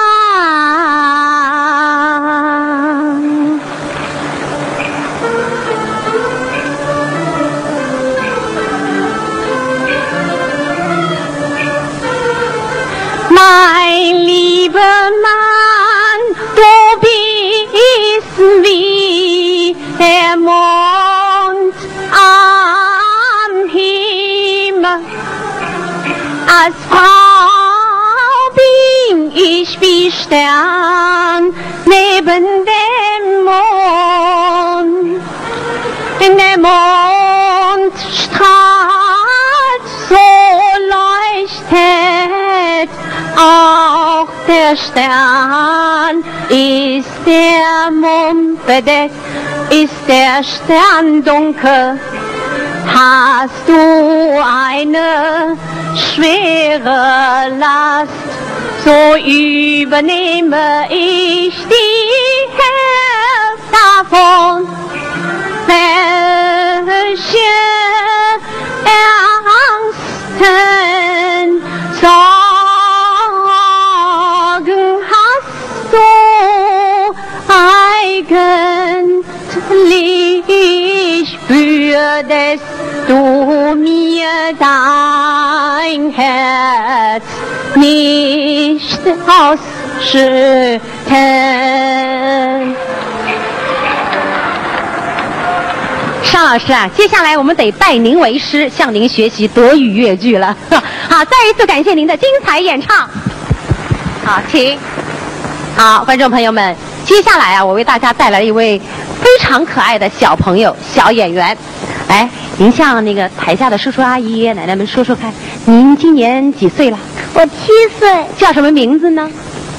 mein lieber Mann, du bist wie der Mond am Himmel. Als Frau bin ich wie Stern neben dem Mond. Der Mond strahlt, so leuchtet auch der Stern. Ist der Mond bedeckt, ist der Stern dunkel, hast du eine schwere Last, so übernehme ich die Hälfte davon. Welche ernsten Sorgen hast du eigentlich, würdest du mir dein Herz nicht ausschütten? 尚老师啊，接下来我们得拜您为师，向您学习德语越剧了。好，再一次感谢您的精彩演唱。好，请。好，观众朋友们，接下来啊，我为大家带来了一位非常可爱的小朋友、小演员。来，您向那个台下的叔叔阿姨、奶奶们说说看，您今年几岁了？我七岁。叫什么名字呢？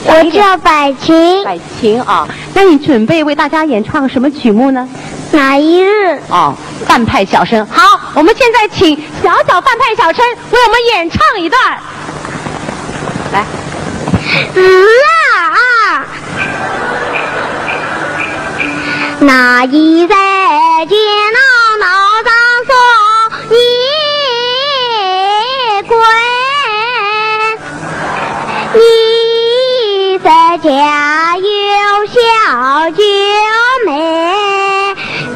我叫百琴。百琴啊，那你准备为大家演唱什么曲目呢？哪一日？哦，范派小生。好，我们现在请小小范派小生为我们演唱一段儿。来。是啊。那一日见到老丈说，你滚。 你在家有小九妹，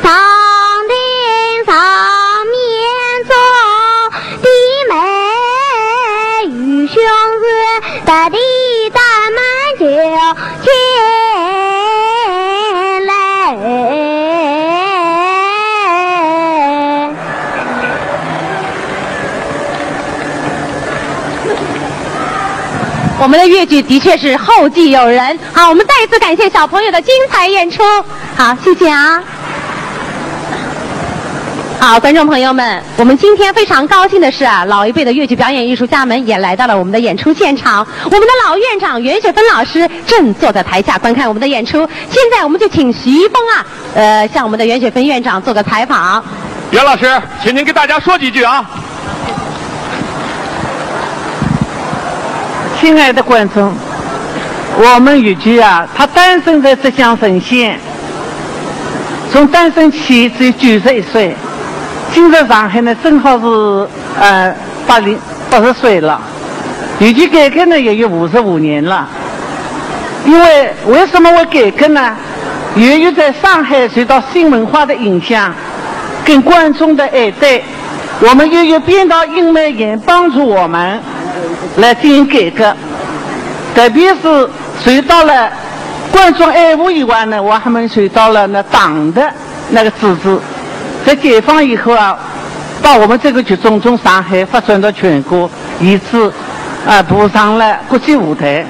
上庭上面做的媒，愚兄是特地打扮就前来。 我们的越剧的确是后继有人。好，我们再一次感谢小朋友的精彩演出。好，谢谢啊。好，观众朋友们，我们今天非常高兴的是啊，老一辈的越剧表演艺术家们也来到了我们的演出现场。我们的老院长袁雪芬老师正坐在台下观看我们的演出。现在我们就请徐峰啊， 呃，向我们的袁雪芬院长做个采访。袁老师，请您给大家说几句啊。亲爱的观众，我们越剧啊，它诞生在浙江嵊县，从诞生起只有九十一岁，今日上海呢，正好是，呃，八零，八十岁了。越剧改革呢，也有五十五年了。 因为为什么会改革呢？由于在上海受到新文化的影响，跟观众的爱戴，我们又有编导尹梅岩帮助我们来进行改革，特别是受到了观众爱护以外呢，我还们受到了那党的 那个组织，在解放以后啊，把我们这个剧种从上海发展到全国，以致，啊，步上了国际舞台。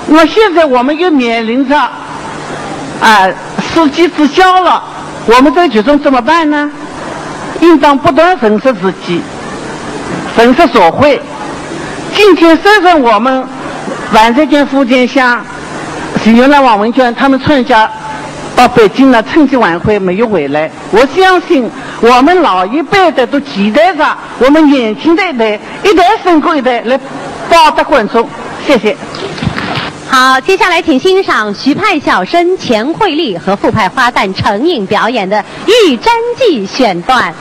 那么现在我们又面临着，啊，世纪之交了，我们这个剧种怎么办呢？应当不断认识自己，认识社会。今天虽然我们万寿县、福建乡、徐云兰、王文娟他们参加到北京呢，春节晚会没有回来。我相信我们老一辈的都期待着我们年轻的一代，一代胜过一代来报答观众。谢谢。好，接下来请欣赏徐派小生钱惠丽和傅派花旦程颖表演的《玉簪记》选段。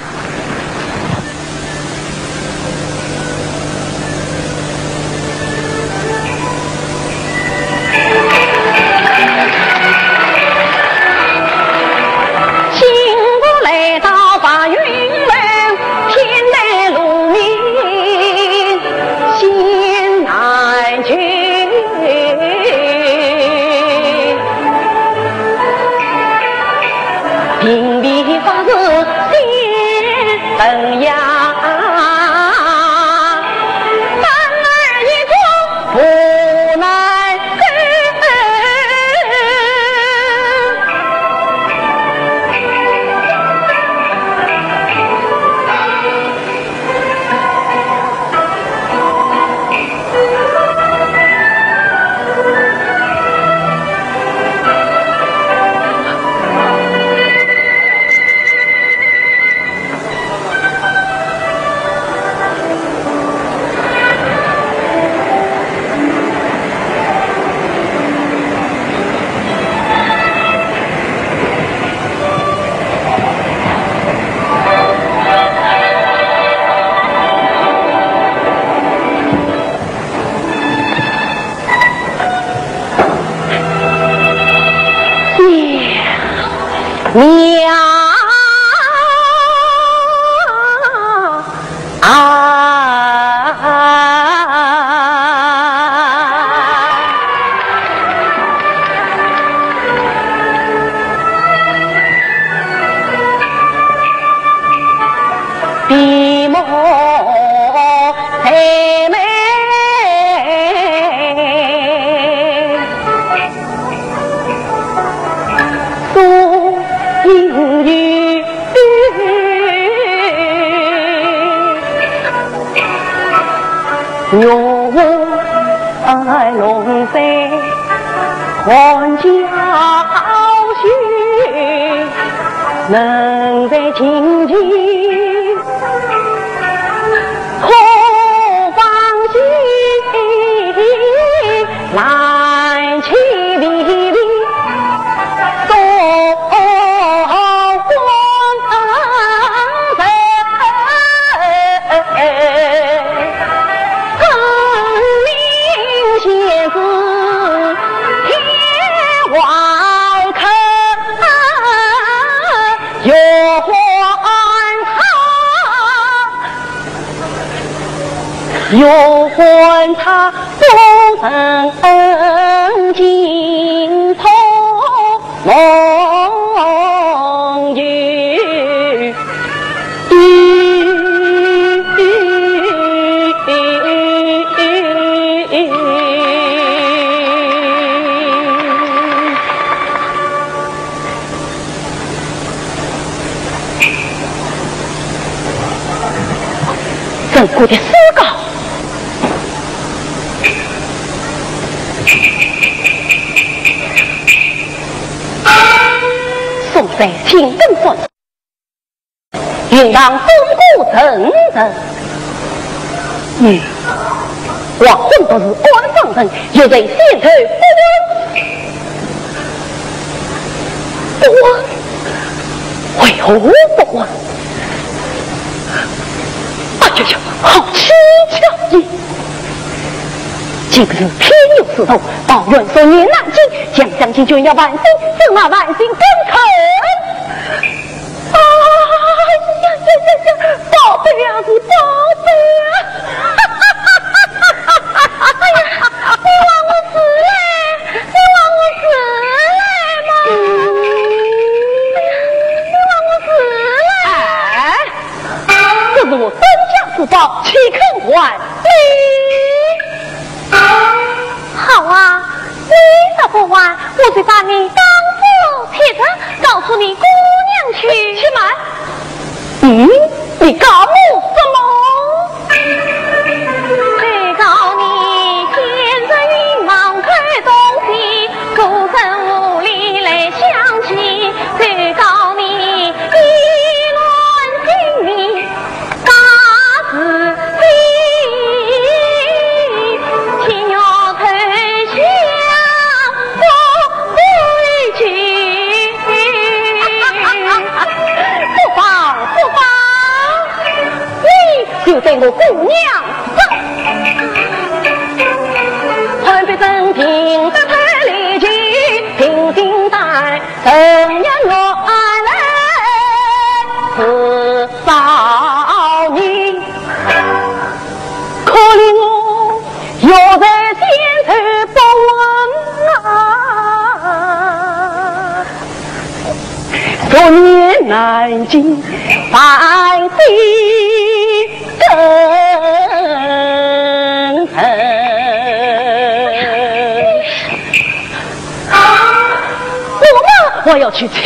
我们还要去请问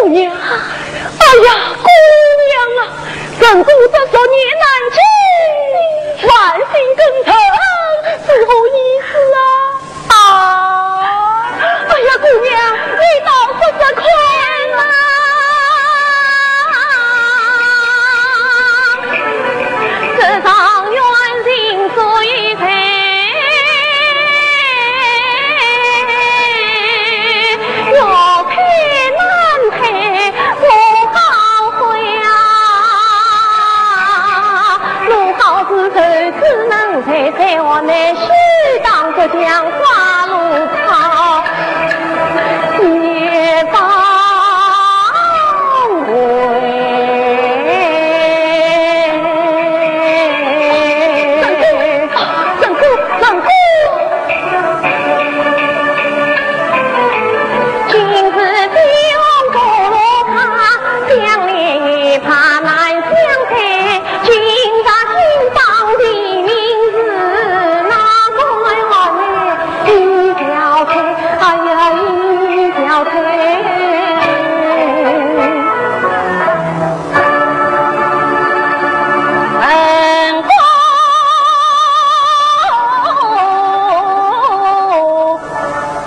姑娘。哎呀，姑娘啊，人家这昨夜难尽，万姓更正，是何意思啊？ 啊，哎呀，姑娘，你倒说说看啊！这状元人谁谁，要配难配，我好悔啊！我好是谁只能谁，谁我乃是 当个讲花路草，也当为。正哥，正哥，正哥。今日天公不落他，想你也怕难相配。 今朝金榜题名是哪个来？一条腿，哎呀，一条腿。恩公啊！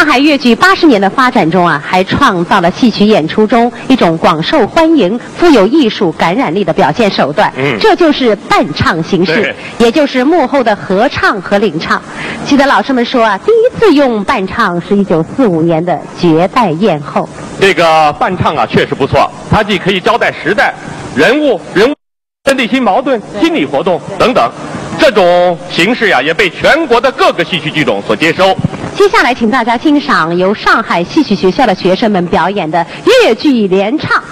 上海越剧八十年的发展中啊，还创造了戏曲演出中一种广受欢迎、富有艺术感染力的表现手段，嗯。这就是伴唱形式，对。也就是幕后的合唱和领唱。记得老师们说啊，第一次用伴唱是一九四五年的《绝代艳后》。这个伴唱啊，确实不错，它既可以交代时代、人物、人物 的内心矛盾、心理活动等等。这种形式呀，也被全国的各个戏曲剧种所接收。接下来，请大家欣赏由上海戏曲学校的学生们表演的越剧联唱。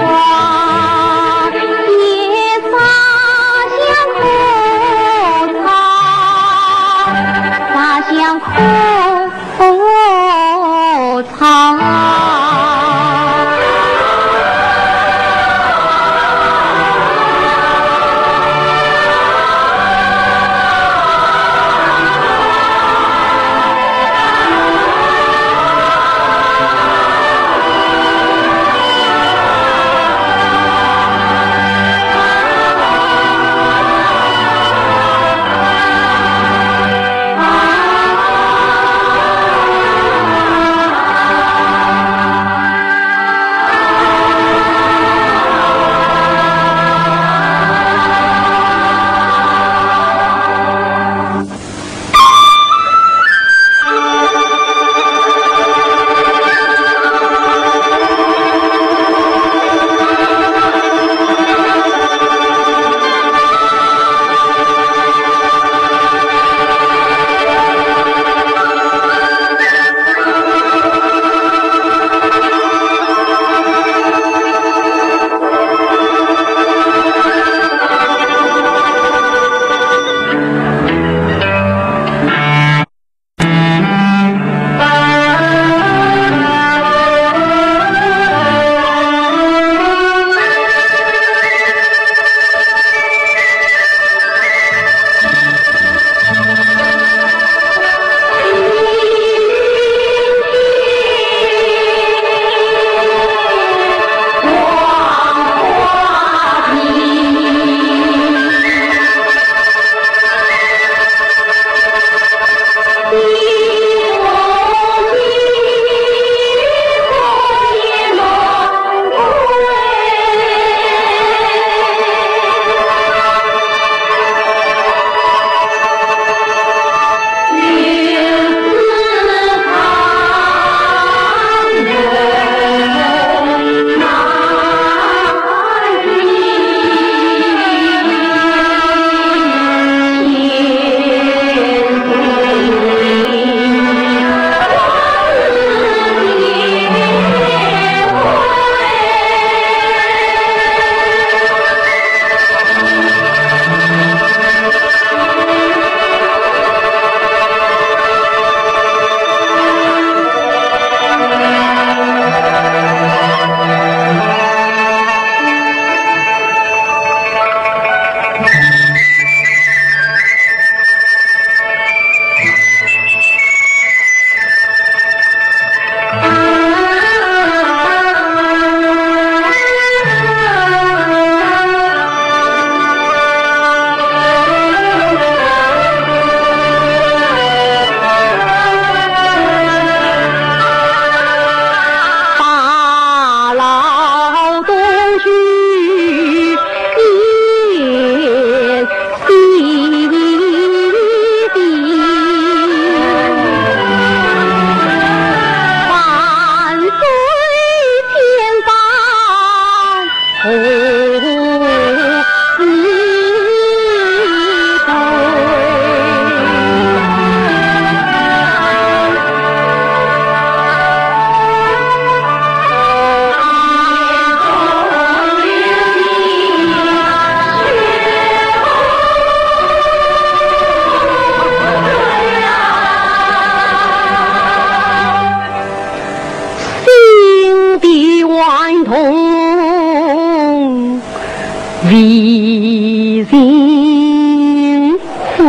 花也洒向枯草，洒向枯草。心底万痛为情灰。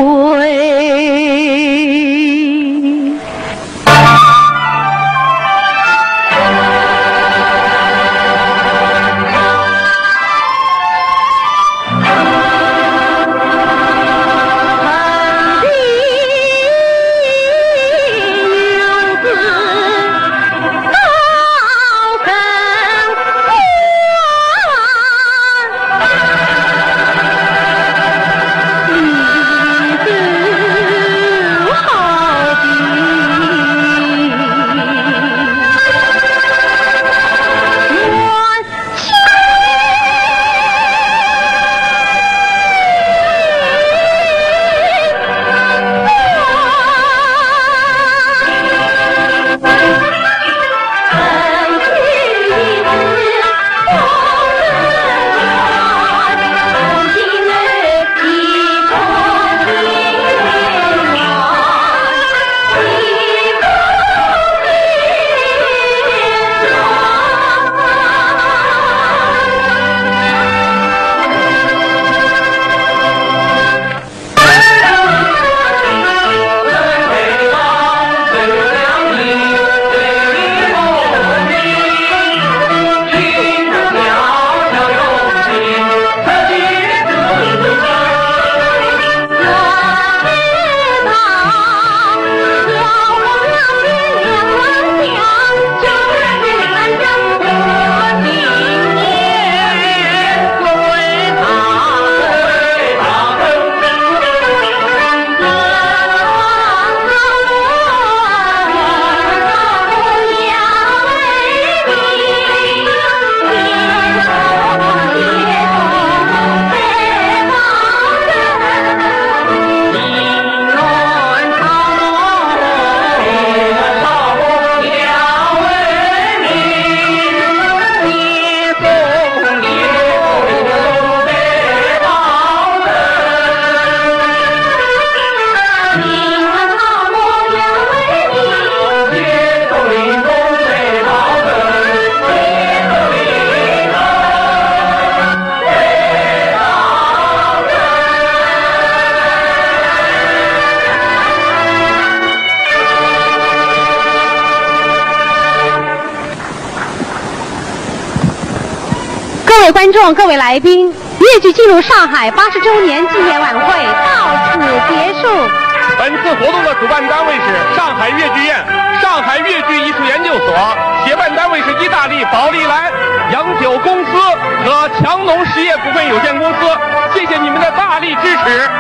观众、各位来宾，越剧进入上海八十周年纪念晚会到此结束。本次活动的主办单位是上海越剧院、上海越剧艺术研究所，协办单位是意大利宝丽来洋酒公司和强农实业股份有限公司。谢谢你们的大力支持。